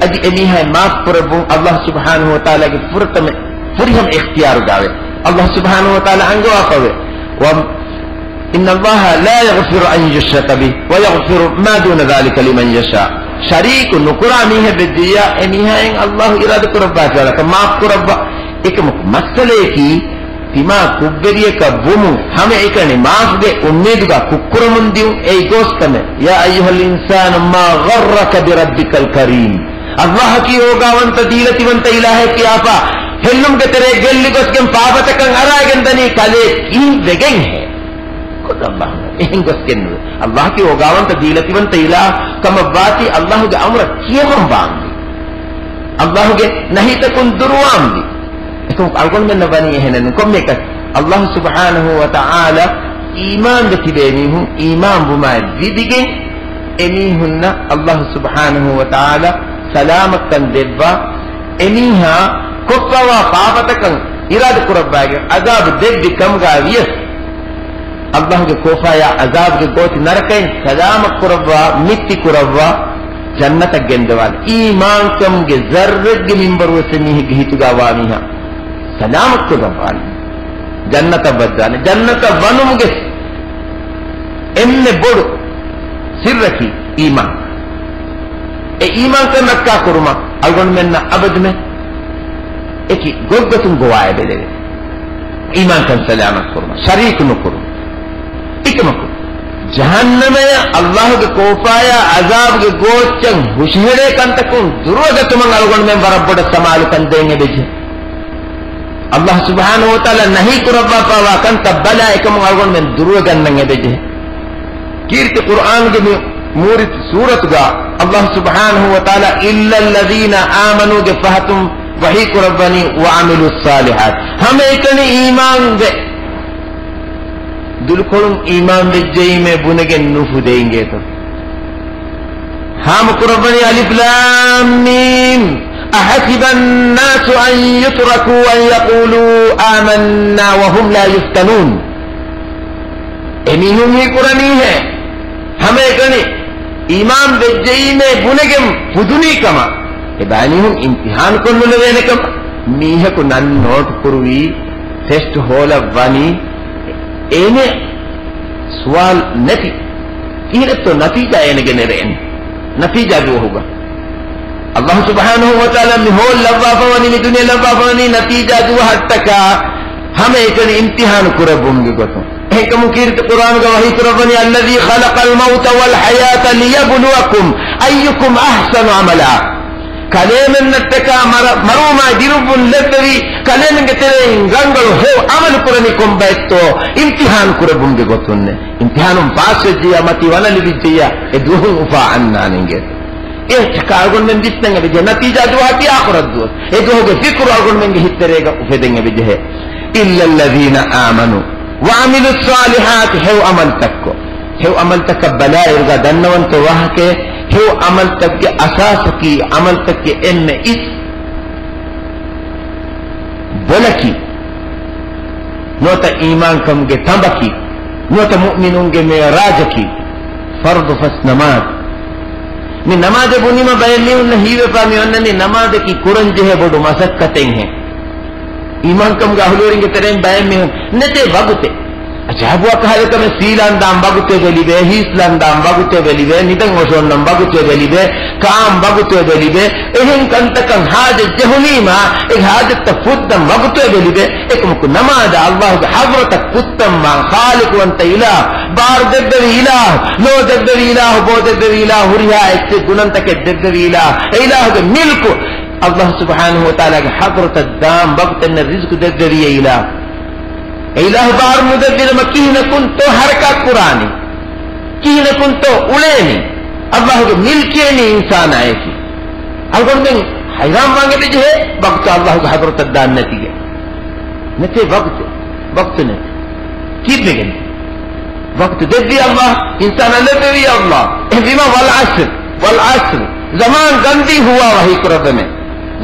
އަދި އެމީހާޔަށް މާފު ކުރެއްވުން އައްލާހު ސުބްޙާނަހު ވަތަޢާލާގެ ފުރަތަމަ ފުރިހަމަ އިޚްތިޔާރުގައެވެ. އައްލާހު ސުބްޙާނަހު ވަތަޢާލާ އަންގަވާފަވެ. ވަ-، إِنَّ اللَّهَ لَا يَغْفِرُ أَن يُشْرَكَ بِهِ وَيَغْفِرُ مَا دُونَ ذَلِكَ لِمَن يَشَاءُ. ޝަރީކު ނުކުރާ މީހެއް ވެއްޖިއްޔާ، އެމީހާއަށް އައްލާހު އިރާދަކުރައްވާފިއްޔާ މާފު ކުރައްވާ. އެކަމަކު މައްސަލަޔަކީ، ތިމާ ކުށްވެރިޔަކަށް ވުމުން ހަމައެކަނި މާފުގެ އުއްމީދުގަ ކުށްކުރަމުން ދިޔުން އެއީ ގޯސް ކަމެއް. يَا أَيُّهَا الْإِنسَانُ مَا غَرَّكَ بِرَبِّكَ الْكَرِيمِ. އައްލާހަކީ އޯގާވަންތަ ދީލަތިވަންތަ އިލާހެއް ކިޔާފަ، ހެއްލުމުގެ ތެރޭ ގެއްލިގޮސްގެން ފާފަތަކަށް އަރާގެން ދަނީ ކަލޭ ކިހިން ވެގެންހޭ؟ ކޮށް އައްލާހު އެހެން ގޮސްގެން ނުވޭ. އައްލާހަކީ އޯގާވަންތަ ދީލަތިވަންތަ އިލާހު ކަމަށްވާތީ އައްލާހުގެ އަމުރަށް ކިޔަމަން ވާންވީ. އައްލާހުގެ ނަހީތަކުން ދުރުވާންވީ. އެކަމަކު އަޅުގަނޑުމެންނަށް ވަނީ އެހެނެއް ނޫން. ކޮންމެއަކަސް އައްލާހު ސުބްޙާނަހު ވަތަޢާލާ އީމާންވެ ތިބޭ މީހުން އީމާންވުމާއި ވިދިގެން އެމީހުންނަށް އައްލާހު ސުބްޙާނަހު ވަތަޢާލާ ސަލާމަތްކަން ދެއްވާ، އެމީހާ ކޮށްފަވާ ފާފަތަކަށް އިރާދަ ކުރައްވާގެން ޢަޒާބު ދެއްވި ކަމުގަ ވިޔަސް، އައްލާހުގެ ކޯފާޔާ ޢަޒާބުގެ ގޯތި ނަރަކައިން ސަލާމަތް ކުރައްވާ، މިއްތި ކުރައްވާ، ޖަންނަތަށް ގެންދަވާނެ. އީމާންކަމުގެ ޒައްރެއްގެ މިންވަރުވެސް އެމީހެއްގެ ހިތުގަ ވާ މީހާ ސަލާމަތް ކުރައްވާނެ. ޖަންނަތަށް ވައްދާނެ. ޖަންނަތަށް ވަނުމުގެ އެންމެ ބޮޑު ސިއްރަކީ އީމާން. އެ އީމާންކަން ރައްކާ ކުރުމަށް އަޅުގަނޑުމެންނަށް އަބަދުމެ އެކި ގޮތްގޮތުން ގޮވާ އެބަދެވޭ. އީމާންކަން ސަލާމަތް ކުރުމަށް، ޝަރީކު ނުކުރުން. އެކަމަކު، ޖަހަންނަމަޔަށް އައްލާހުގެ ކޯފާޔާ ޢަޒާބުގެ ގޯއްޗަށް ހުށަހެޅޭ ކަންތަކުން ދުރުވެގަތުމަށް އަޅުގަނޑުމެން ވަރަށް ބޮޑަށް ސަމާލުކަން ދޭން އެބަޖެހޭ. އައްލާހު ސުބްޙާނަހު ވަތަޢާލާ ނަހީ ކުރައްވާފައިވާ ކަންތައް ބަލާ އެކަމުން އަޅުގަނޑުމެން ދުރުވެގަންނަން އެބަޖެހޭ. ކީރިތި ޤުރްއާންގެ މި މޫރި ސޫރަތުގަ އައްލާހު ސުބްޙާނަހު ވަތަޢާލާ إِلَّا الَّذِينَ آمَنُوا ގެ ފަހަތުން ވަޙީ ކުރައްވަނީ وَعَمِلُوا الصَّالِحَاتِ. ހަމައެކަނި އީމާންވެ، ދުލުކޮޅުން އީމާން ވެއްޖެއީމޭ ބުނެގެން ނުފުދޭ އިނގޭތޯ؟ ހާމަ ކުރައްވަނީ الْأَلِفُ لَامُ مِيمُ أَحَسِبَ النَّاسُ أَن يُتْرَكُوا أَن يَقُولُوا آمَنَّا وَهُمْ لَا يُفْتَنُونَ. އެމީހުން ހީކުރަނީހޭ ހަމައެކަނި އީމާން ވެއްޖެއީމޭ ބުނެގެން ފުދުނީ ކަމަށް؟ އެބައިމީހުން އިމްތިޙާނުކޮށް ނުލެވޭނެ ކަމަށް. މީހަކު ނަން ނޯޓް ކުރުވީ ޓެސްޓް ހޯލަށް ވަނީ އޭނެ ސުވާލު ނެތި. ކިހިނެއްތޯ ނަތީޖާ އޭނަގެ ނެރެއެއް؟ ނަތީޖާ ދުވަހުގަ އައްލާހު ސުބްޙާނަހު ވަތަޢާލާ މި ހޯލް ލައްވާފަވަނީ، މި ދުނިޔެ ލައްވާފަވަނީ ނަތީޖާ ދުވަހަށްޓަކާ ހަމައެކަނި އިމްތިޙާނު ކުރެއްވުމުގެ ގޮތުން. އެހެންކަމުން ކީރިތި ޤުރްއާނުގަ ވަޙީ ކުރައްވަނީ، الذي خلق الموت والحياة ليبلوكم أيكم أحسن عملا. ކަލޭމެންނަށްޓަކާ މަރ-، މަރުވުމާއި ދިރުއްވުން ލެއްވެވި، ކަލޭމެންގެ ތެރެއިން ރަނގަޅު ހެޔޮ ޢަމަލު ކުރަނީ ކޮންބައެއްތޯ؟ އިމްތިޙާން ކުރެއްވުމުގެ ގޮތުންނޭ. އިމްތިޙާނުން ފާސްވެއްޖިއްޔާ މަތީ ވަނަ ލިބިއްޖެއްޔާ އެ ދުވަހުން އުފާ އަންނާނެ އިނގޭތޯ. އެއްޗަކާ އަޅުގަނޑުމެން ވިސްނަން އެބަޖެހޭ، ނަތީޖާ ދުވަހަކީ އާޚިރަތް ދުވަސް. އެ ދުވަހުގެ ފިކުރު އަޅުގަނޑުމެންގެ ހިތްތެރޭގަ އުފެދެން އެބަޖެހޭ. إلا الذين آمنوا وعملوا الصالحات، ހެޔޮ ޢަމަލުތައްކޮށް. ހެޔޮ ޢަމަލުތަކަށް ބަލާއިރުގަ ދަންނަވަންތޯ ވާހަކައެއް؟ ހެޔޮ ޢަމަލުތައްގެ އަސާސަކީ، ޢަމަލުތަކުގެ އެންމެ އިސް ބޮލަކީ، ނުވަތަ އީމާންކަމުގެ ތަނބަކީ، ނުވަތަ މުއުމިނުންގެ މިޢުރާޖަކީ، ފަރުޟު ފަސް ނަމާދު. މި ނަމާދެއް ބުނީމަ ބައެއް މީހުންނަށް ހީވެފާ މި އޮންނަނީ ނަމާދަކީ ކުރަންޖެހޭ ބޮޑު މަސައްކަތެއްހެން. އީމާންކަމުގެ އަހުލުވެރިންގެ ތެރެއިން ބައެއް މީހުން ނެތޭ ވަގުތެއް. އަޖައިބު ކަހަލަ ކަމެއް، ސީލާން ދާން ވަގުތެއް އެބަ ލިބޭ، ހީސްލާން ދާން ވަގުތެއް އެބަ ލިބޭ، ނިދަން އޮށޯންނަން ވަގުތެއް އެބަ ލިބޭ، ކާން ވަގުތެއް އެބަ ލިބޭ. އެހެން ކަންތަކަށް ހާޖަތް ޖެހުނީމާ، އެ ހާޖަތްތައް ފުއްދަން ވަގުތެއް އެބަ ލިބޭ. އެކަމަކު ނަމާދަށް އައްލާހުގެ ޙަޟްރަތަށް ކުއްތަންވާން، ޚާލިޤުވަންތަ އިލާހު، ބާރު ދެއްވެވި އިލާހު، ލޯ ދެއްވެވި އިލާހު، ބޯ ދެއްވެވި އިލާހު، ހުރިހާ އެއްޗެއް ގުނަންތަކެއް ދެއްވެވި އިލާހު، އެ އިލާހުގެ މިލްކު، އައްލާހު ސުބްޙާނަހު ވަތަޢާލާގެ ޙަޟްރަތަށް ދާން ވަގުތެއް ނެތް، ރިޒްޤު ދެއްވެވި އެ އިލާހު. އެ އިލާހު ބާރު ނުދެއްވިނަމަ ކިހިނަކުންތޯ ޙަރަކާތް ކުރާނީ؟ ކިހިނަކުންތޯ އުޅޭނީ؟ އައްލާހުގެ މިލްކިއެއް ނީ އިންސާނާއެކީ. އަޅުގަނޑުމެން ޙައިރާންވާން އެބަޖެހޭ ވަގުތު އައްލާހުގެ ޙަޟްރަތަށް ދާން ނެތީގެ. ނެތޭ ވަގުތެއް. ވަގުތު ނެތޭ. ކީއްވެގެން؟ ވަގުތު ދެއްވީ އައްލާހު، އިންސާނާ ލެއްވެވީ އައްލާހު. އެހެންވީމަ، والعصر، والعصر، ޒަމާން ގަންދީ ހުވާ ވަޙީ ކުރައްވަމޭ.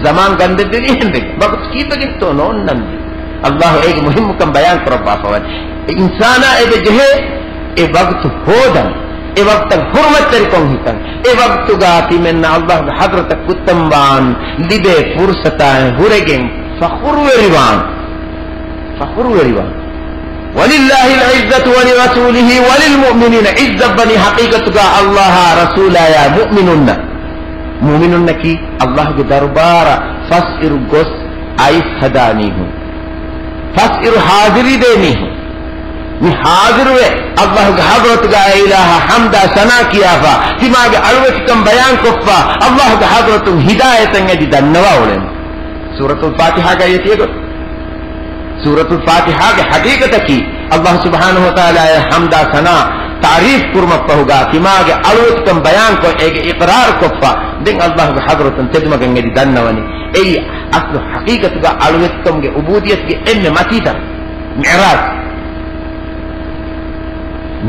ޒަމާން ގަންދެއްވެވީ އެހެންވެގެން. ވަގުތު ކީއްވެގެންތޯ ނޯންނަންވީ؟ އައްލާހު އޭގެ މުހިއްމުކަން ބަޔާން ކުރައްވާފަވަނީ. އެ އިންސާނާ އެބަ ޖެހޭ އެ ވަގުތު ހޯދަން، އެ ވަގުތަށް ޙުރުމަތްތެރިކޮށް ހިތަން، އެ ވަގުތުގަ ތިމެންނަށް އައްލާހުގެ ޙަޟްރަތަށް ކުއްތަންވާން ލިބޭ ފުރުޞަތާއި ހުރެގެން ފަޚުރުވެރިވާން. ފަޚުރުވެރިވާން. ولله العزة ولرسوله وللمؤمنين، ޢިއްޒަތްވަނީ ޙަޤީޤަތުގަ އައްލާހާ ރަސޫލާޔާ މުއުމިނުންނަށް. މުއުމިނުންނަކީ އައްލާހުގެ ދަރުބާރަށް ފަސްއިރު ގޮސް އައިސް ހަދާ މީހުން. ފަސްއިރު ޙާޟިރީ ދޭ މީހުން. މި ޙާޟިރުވެ، އައްލާހުގެ ޙަޟްރަތުގަ އެ އިލާހަށް ޙަމްދާ ސަނާ ކިޔާފަ، ތިމާގެ އަޅުވެތިކަން ބަޔާންކޮށްފަ، އައްލާހުގެ ޙަޟްރަތުން ހިދާޔަތަށް އެދި ދަންނަވާ އުޅެން. ސޫރަތުލް ފާތިޙާގައި އެތި އެގޮތަށް. ސޫރަތުލް ފާތިޙާގެ ޙަޤީޤަތަކީ، އައްލާހު ސުބްޙާނަހު ވަތަޢާލާއަށް ޙަމްދާ ސަނާ ތަޢުރީފް ކުރުމަށްފަހުގަ، ތިމާގެ އަޅުވެތިކަން ބަޔާންކޮށް، އޭގެ އިޤްރާރު ކޮށްފަ، ދެން އައްލާހުގެ ޙަޟްރަތުން ތެދުމަގަށް އެދި ދަންނަވަނީ. އެއީ އަސްލު ޙަޤީޤަތުގަ އަޅުވެތިކަމުގެ ޢުބޫދިއްޔަތުގެ އެންމެ މަތީ ތަން. މިޢުރާޖު.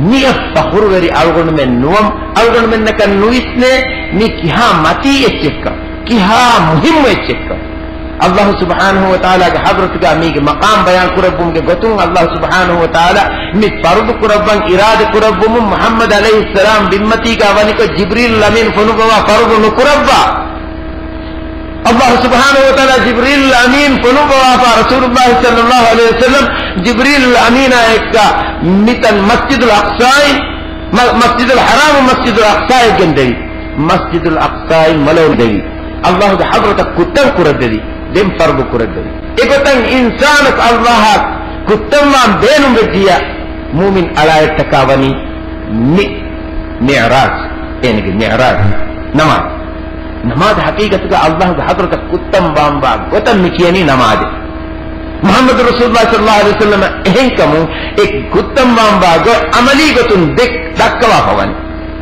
މިއަށް ފަޚުރުވެރި އަޅުގަނޑުމެން ނުވަން، އަޅުގަނޑުމެންނަކަށް ނުވިސްނޭ މި ކިހާ މަތީ އެއްޗެއްކަން، ކިހާ މުހިއްމު އެއްޗެއްކަން. އައްލާހު ސުބްޙާނަހު ވަތަޢާލާގެ ޙަޟްރަތުގަ މީގެ މަޤާމް ބަޔާން ކުރެއްވުމުގެ ގޮތުން އައްލާހު ސުބްޙާނަހު ވަތަޢާލާ މި ފަރުޟު ކުރައްވަން އިރާދަ ކުރައްވުމުން މުޙައްމަދު ޢަލައިހިއްސަލާމް ބިންމަތީގަ ވަނިކޮށް ޖިބްރީލުލް އަމީން ފޮނުއްވަވާ ފަރުޟު ނުކުރައްވާ. އައްލާހު ސުބްޙާނަހު ވަތަޢާލާ ޖިބްރީލުލް އަމީން ފޮނުއްވަވާފަ ރަސޫލުއްލާހި ޞައްލައްލާހު ޢަލައިހި ވަސައްލަމް ޖިބްރީލުލް އަމީނާ އެއްކަ މިތަން މަސްޖިދުލް އަޤްޞާއިން، މަ-، މަސްޖިދުލް ޙަރާމު މަސްޖިދުލް އަޤްޞާއަށް ގެންދެވި. މަސްޖިދުލް އަޤްޞާއިން މޮލޯލި ދެވި. އައްލާހުގެ ޙަޟްރަތަށް ކުއްތަން ކުރައްދެވި. ދެން ފަރުޟު ކުރައްދެވި. އެގޮތަށް އިންސާނަކު އައްލާހަށް ކުއްތަންވާން ބޭނުންވެއްޖިއްޔާ މުއުމިން އަޅާއެއްޓަކާ ވަނީ މި މިޢުރާޖު. އޭނަގެ މިޢުރާޖު ނަމާދު. ނަމާދު ޙަޤީޤަތުގަ އައްލާހުގެ ޙަޟްރަތަށް ކުއްތަންވާންވާ ގޮތަށް މި ކިޔަނީ ނަމާދޭ. މުޙައްމަދު ރަސޫލުއްލާހި ޞައްލައްލާހު ޢަލައިހި ވަސައްލަމަ އެހެންކަމުން އެ ކުއްތަންވާންވާ ގޮތް ޢަމަލީ ގޮތުން ދެ-، ދައްކަވާފަވަނީ.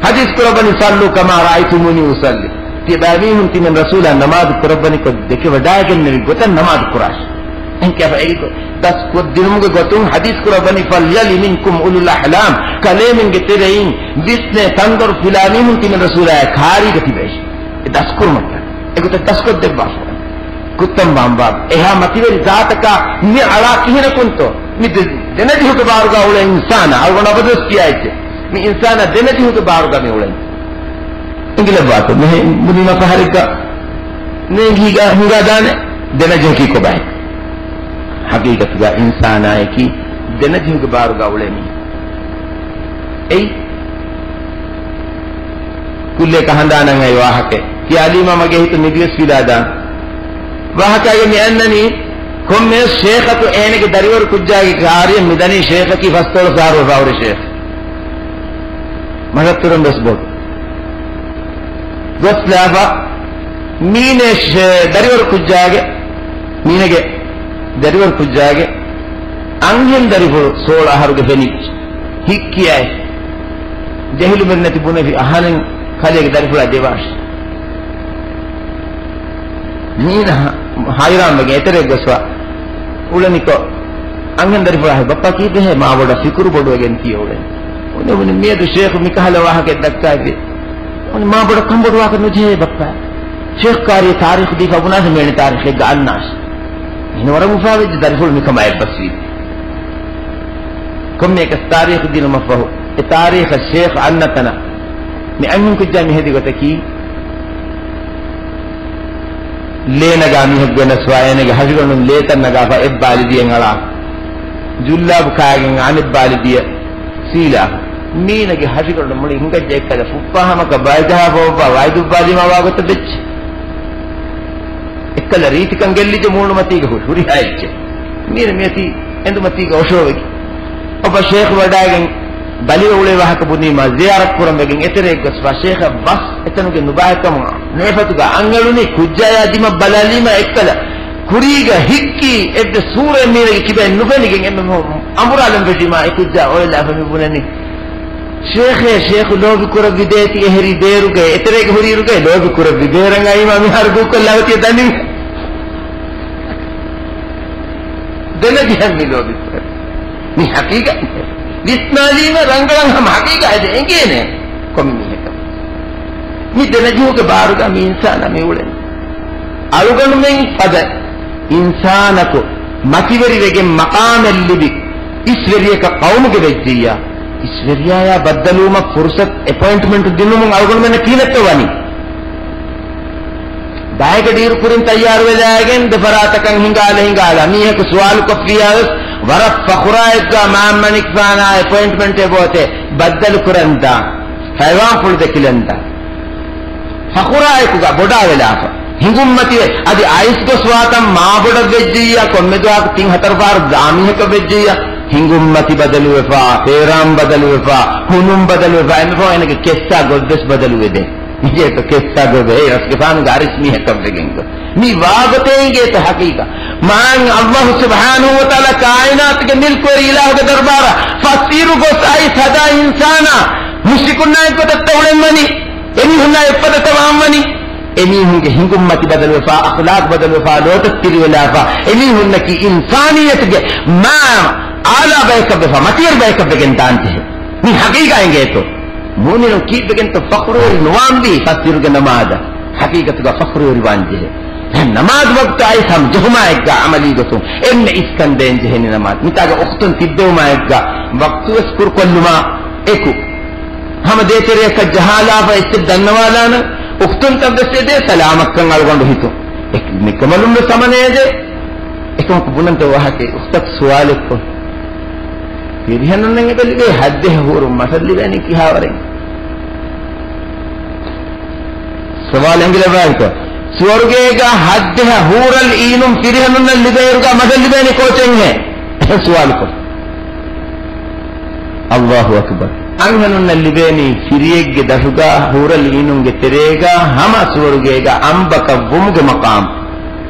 ޙަދީޘް ކުރައްވަނީ، "صلوا كما رأيتموني أصلي." ތިޔަބައިމީހުން ތިމެން ރަސޫލާ ނަމާދު ކުރައްވަނިކޮށް ދެކެވަޑައިގެންނެވި ގޮތަށް ނަމާދު ކުރާށި. އެހެންކިޔާފަ އެއީ ދަސްކޮށްދިނުމުގެ ގޮތުން ޙަދީޘް ކުރައްވަނީ، "فليلن منكم أولو الأحلام." ކަލޭމެންގެ ތެރެއިން ވިސްނޭ ތަންދޮރު ފިލާ މީހުން ތިމެން ރަސޫލާއާ ކާރީގަ ތިބޭށި. އެ ދަސްކުރުމަށްޓަކައި. އެގޮތަށް ދަސްކޮށްދެއްވާފަ. ކުއްތަން ވާންވާ އެހާ މަތިވެރި ޒާތަކާ މި އަޅާ ކިހިނަކުންތޯ؟ މި ދެ-، ދެނެދިހުގެ ބާރުގަ އުޅޭ އިންސާނާ، އަޅުގަނޑު އަބަދުވެސް ކިޔާ އެއްޗެއް. މި އިންސާނާ ދެނެދިހުގެ ބާރުގަ މި އުޅެނީ. އިނގިލައްވާތޯ؟ މެހެ ބުނީމަ ފަހަރެއްގަ ނޭނގީގަ ހިނގާދާނެ ދެނެދިހަކީ ކޮބާހެން؟ ޙަޤީޤަތުގަ އިންސާނާއަކީ ދެނެދިހުގެ ބާރުގަ އުޅޭ މީހެއް. އެއީ ކުއްލިއަކަށް ހަނދާނަށް އައި ވާހަކައެއް. ކިޔާލީމަ މަގޭ ހިތުން ނިދިވެސް ފިލާދާނެ. ވާހަކައިގަ މި އަންނަނީ ކޮންމެވެސް ޝޭޚަކު އޭނަގެ ދަރިވަރު ކުއްޖާގެ ކާރިޔަށް މިދަނީ ޝޭޚަކީ ފަސްދޮޅަސް އަހަރު ވެފަ ހުރި ޝޭޚް. މަށަށްތުރުން ވެސް ބޮޑު. ގޮސްލާފަ މީނެ ޝޭ-، ދަރިވަރު ކުއްޖާގެ، މީނަގެ ދަރިވަރު ކުއްޖާގެ އަންހެން ދަރިފުޅު ސޯޅަ އަހަރުގެ ފެނިއްޖެ. ހިއްކިއައި ޖެހިލުމެއް ނެތި ބުނެފި އަހަރެން ކަލޭގެ ދަރިފުޅާ ދެވާށި. މީނަ ހަ-، ހައިރާންވެގެން އެތެރެއަށް ގޮސްފަ އުޅެނިކޮށް، އަންހެން ދަރިފުޅާ ބައްޕާ ކީއްވެހޭ މާ ބޮޑަށް ފިކުރު ބޮޑުވެގެން ތިޔަ އުޅެނީ. އުނި އުނި މިއަދު ޝޭޚު މިކަހަލަ ވާހަކައެއް ދައްކާފި. އުނި މާ ބޮޑަށް ކަންބޮޑުވާކަށް ނުޖެހޭ ބައްޕާ. ޝޭޚް ކާރީ ތާރީޚު ދީފަ ބުނާށޭ މިވެނި ތާރީޚެއްގަ އަންނާށޭ. އެހެން ވަރަށް އުފާވެއްޖެ ދަރިފުޅު މިކަމާ އެއްބަސްވީ. ކޮންމެއަކަސް ތާރީޚު ދިނުމަށްފަހު، އެ ތާރީޚަށް ޝޭޚް އަންނަ ތަނަށް މި އަންހެން ކުއްޖާ މި ހެދި ގޮތަކީ، ލޭ ނަގާ މީހަކު ގެނެސްފާ އޭނަގެ ހަށިގަނޑުން ލޭތައް ނަގާފަ އެއްބާލި ދިޔަ އަޅާ. ޖުއްލާބު ކާގެން އަނެއްބާލި ދިޔަ ސީލާ. މީނަގެ ހަށިގަނޑު މުޅި ހިނގައްޖެ އެއްކަލަ ފުއްޕާ ހަމަކަށް ބައިޖަހާފަ އޮއްވާ ވައިދުއްބާލީމާ ވާގޮތަށް ވެއްޖެ. އެއްކަލަ ރީތިކަން ގެއްލިއްޖެ މޫނުމަތީގަ ހުރި ހުރިހާ އެއްޗެއް. މީރަ މިއޮތީ އެނދުމަތީގަ އޮށޯވެގެން. އޮބަ ޝޭޚް ވަޑާގެން ބަލިވެ އުޅޭ ވާހަކަ ބުނީމާ ޒިޔާރަތް ކުރަން ވެގެން އެތެރެއަށް ގޮސްފާ ޝޭޚަށް ބަސް އެތަނުގެ ނުބާއެއްކަމުން ނޭފަތުގަ އަންގަޅުނީ ކުއްޖާޔާ ދިމަށް ބަލާލީމާ އެއްކަލަ ކުރީގަ ހިއްކީ އެއްވެސް ސޫރައެއް މީރަގެ ކިބައިން ނުފެނިގެން އެންމެ އަނބުރާލަން ވެށީމާ އެ ކުއްޖާ އޮވެލާފަ މި ބުނަނީ. ޝޭޚޭ، ޝޭޚު ލޯބި ކުރެއްވި ދޭތި އެހެރީ ބޭރުގައި، އެތެރޭގަ ހުރި އިރުގައި ލޯބި ކުރެއްވި ބޭރަށް އައީމާ މިހާރު ދޫކޮށްލާ އޮތީ ދަނީ. ދެނަޖެހެން މި ލޯބި ކުރެއްވި. މި ހަޤީޤަތް. ވިސްނާލީމަ ރަނގަޅަށް ހަމަ ހަޤީޤަތް އެނގޭނެ ކޮން މީހަކަށް. މި ދެނަޖެހުގެ ބާރުގަ މި އިންސާނާ މި އުޅެނީ. އަޅުގަނޑުމެން ފަދަ އިންސާނަކު މަތިވެރިވެގެން މަޤާމެއް ލިބި، އިސްވެރިޔަކަށް ޤައުމުގެ ވެއްޖިއްޔާ، އިސްވެރިޔާޔާ ބައްދަލުވުމަށް ފުރުޞަތު އެޕޮއިންޓްމަންޓް ދިނުމުން އަޅުގަނޑުމެންނަށް ކިހިނެއްތޯ ވަނީ؟ ބައެއްގަޑިއިރު ކުރިން ތައްޔާރުވެލާގެން ދެފަރާތަކަށް ހިނގާލަ ހިނގާލާ މީހަކު ސުވާލުކޮށްފިއްޔާވެސް ވަރަށް ފަޚުރާއެއްގާ މާމް މަނިކުފާނާ އެޕޮއިންޓްމަންޓެއް އޮތޭ ބައްދަލު ކުރަންދާ، ފައިވާންފުޅު ދެކިލަންދާ. ފަޚުރާއެކުގަ ބޮޑާވެލާފަ. ހިނގުންމަތިވެ، އަދި އައިސް ގޮސް ވާތަން މާބޮޑަށް ވެއްޖިއްޔާ، ކޮންމެ ދުވަހަކު ތިން ހަތަރު ފަހަރު ދާ މީހަކަށް ވެއްޖިއްޔާ، ހިނގުންމަތި ބަދަލުވެފާ، ހޭރާން ބަދަލުވެފާ، ހުނުން ބަދަލުވެފާ، އެންމެ ފަހުން އޭނަގެ ކެއްސާ ގޮތްވެސް ބަދަލުވެދޭ. މިޖޭތޯ ކެއްސާ ގޮތް ވެ، އެ ރަސްގެފާނުގެ އަރިސް މީހަކަށް ވެގެން ގޮތް. މި ވާގޮތެއް އިނގޭތޯ ހަޤީޤަތް. މާތް ﷲ ސުބްޙާނަހޫ ވަތަޢާލާ ކާއިނާތުގެ މިލްކުވެރި އިލާހުގެ ދަރުބާރަށް ފަސްއިރު ގޮސް އައިސް ހަދާ އިންސާނާ މުޝްރިކުންނާ އެއްގޮތަށްތަ އުޅެންވަނީ؟ އެމީހުންނާ އެއްފަދަތަ ވާންވަނީ؟ އެމީހުންގެ ހިނގުންމަތި ބަދަލުވެފާ، އަޚްލާޤް ބަދަލުވެފާ، ލޯތައް ތިރިވެލާފާ، އެމީހުންނަކީ އިންސާނިއްޔަތުގެ މާ އާލާ ބަޔަކަށްވެފާ، މަތިވެރި ބަޔަކަށްވެގެން ދާންޖެހޭ. މި ހަޤީޤަތް އިނގޭތޯ؟ މުއުމިނުން ކީއްވެގެންތޯ ފަޚުރުވެރި ނުވާންވީ ފަސްއިރުގެ ނަމާދަށް؟ ހަޤީޤަތުގަ ފަޚުރުވެރިވާންޖެހޭ. ނަމާދު ވަގުތު އައިސް ހަމަ ޖެހުމާއެއްގަ ޢަމަލީ ގޮތުން އެންމެ އިސްކަން ދޭންޖެހެނީ ނަމާދު. މިތާގަ އުޚްތުން ތިއްބެވުމާއެއްގަ ވަގުތުވެސް ކުރުކޮށްލުމާ އެކު، ހަމަ ދޭތެރެއަކަށް ޖަހާލާފަ އެއްޗެއް ދަންނަވާލާނަން، އުޚްތުންތައްވެސް އެދޭ ސަލާމަތްކަން އަޅުގަނޑު ހިތުން. އެ-، މިކަނބަލުންވެސް ހަމަ ނޭދޭ. އެކަމަކު ބުނަންތަ ވާހަކައެއް އުޚްތަކު ސުވާލެއްކޮށް. ފިރިހެނުންނަށް އެބަ ލިބޭ ހައްދިހަ ހޫރުން މަސަށް ލިބޭނީ ކިހާވަރެއް؟ ސުވާލު އެނގިލަބާއިތޯ؟ ސުވަރުގޭގަ ހައްދިހަ ހޫރަލް އީނުން ފިރިހެނުންނަށް ލިބޭއިރުގަ މަސަށް ލިބޭނީ ކޯޗެއްހޭ؟ އެހެން ސުވާލުކޮށް. އައްލާހު އަކްބަރު. އަންހެނުންނަށް ލިބޭނީ ފިރިއެއްގެ ދަށުގަ ހޫރަލް އީނުންގެ ތެރޭގަ ހަމަ ސުވަރުގޭގަ އަނބަކަށް ވުމުގެ މަޤާމް.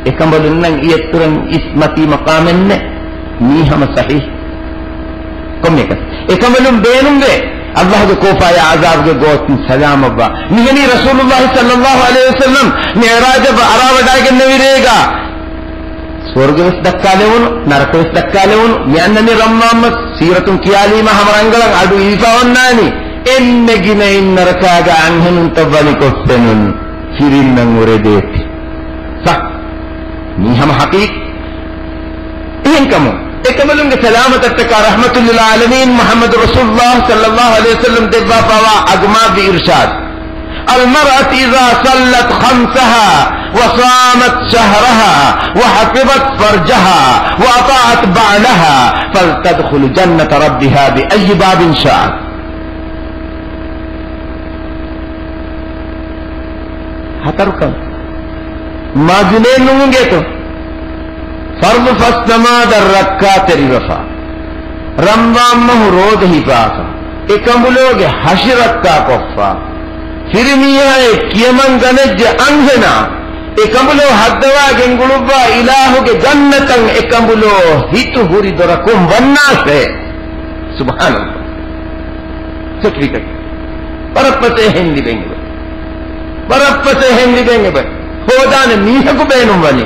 އެކަނބަލުންނަށް އިއްޔަށްތުރަން އިސް މަތީ މަޤާމެއްނެއް. މީ ހަމަ ޞަޙީޙް. ކޮންމެއަކަސް އެކަނބަލުން ބޭނުންވޭ، އައްލާހުގެ ކޯފާޔާ ޢަޒާބުގެ ގޯތިން ސަލާމަތްވާ. މިހެނީ ރަސޫލުﷲ ޞައްލަﷲ ޢަލައިހި ވަސައްލަމް މިޢުރާޖަށް އަރާވަޑައިގެންނެވި ރޭގަ ސުވަރުގެވެސް ދައްކާލެވުނު، ނަރަކަވެސް ދައްކާލެވުނު. މި އަންނަނީ ރަމްޟާން މަސް ސީރަތުން ކިޔާލީމަ ހަމަ ރަނގަޅަށް އަޑު އިވިފަ އޮންނާނީ. އެންމެ ގިނައިން ނަރަކާގަ އަންހެނުންތައް ވަނިކޮށް ފެނުން ފިރިންނަށް އުރެދޭތި. ސަ. މީ ހަމަ ޙަޤީޤަތް. އެހެންކަމުން، އެކަނބަލުންގެ ސަލާމަތަށްޓަކާ ރަޙްމަތުލްލިލްޢާލަމީން މުޙައްމަދު ރަސޫލުﷲ ޞައްލަﷲ ޢަލައިހި ވަސައްލަމް ދެއްވާފައިވާ އަގުމާތްވި އިރުޝާދު. المرأة إذا صلت خمسها وصامت شهرها وحفظت فرجها وأطاعت بعلها فلتدخل جنة ربها بأي باب شاءت. ހަތަރުކަން. މާ ޖުނޭން ނުހިނގޭތޯ؟ ފަރުޟު ފަސް ނަމާދަށް ރައްކާތެރިވެފަ، ރަމްޟާން މަހު ރޯދަ ހިފާފަ، އެކަނބުލޯގެ ހަށި ރައްކާކޮށްފަ، ފިރިމީހާއެއް ކިޔަމަން ގަނެއްޖެ އަންހެނާ، އެކަނބުލޯ ހައްދަވާ ގެންގުޅުއްވާ އިލާހުގެ ޖަންނަތަށް އެކަނބުލޯ ހިތު ހުރި ދޮރަކުން ވަންނާށޭ. ސުބްޙާނަﷲ. ސެޓްފިކެޓް. ވަރަށް ފަސޭހައިން ލިބެން އެބަ. ވަރަށް ފަސޭހައިން ލިބެން އެބަ. ހޯދާނެ މީހަކު ބޭނުން ވަނީ.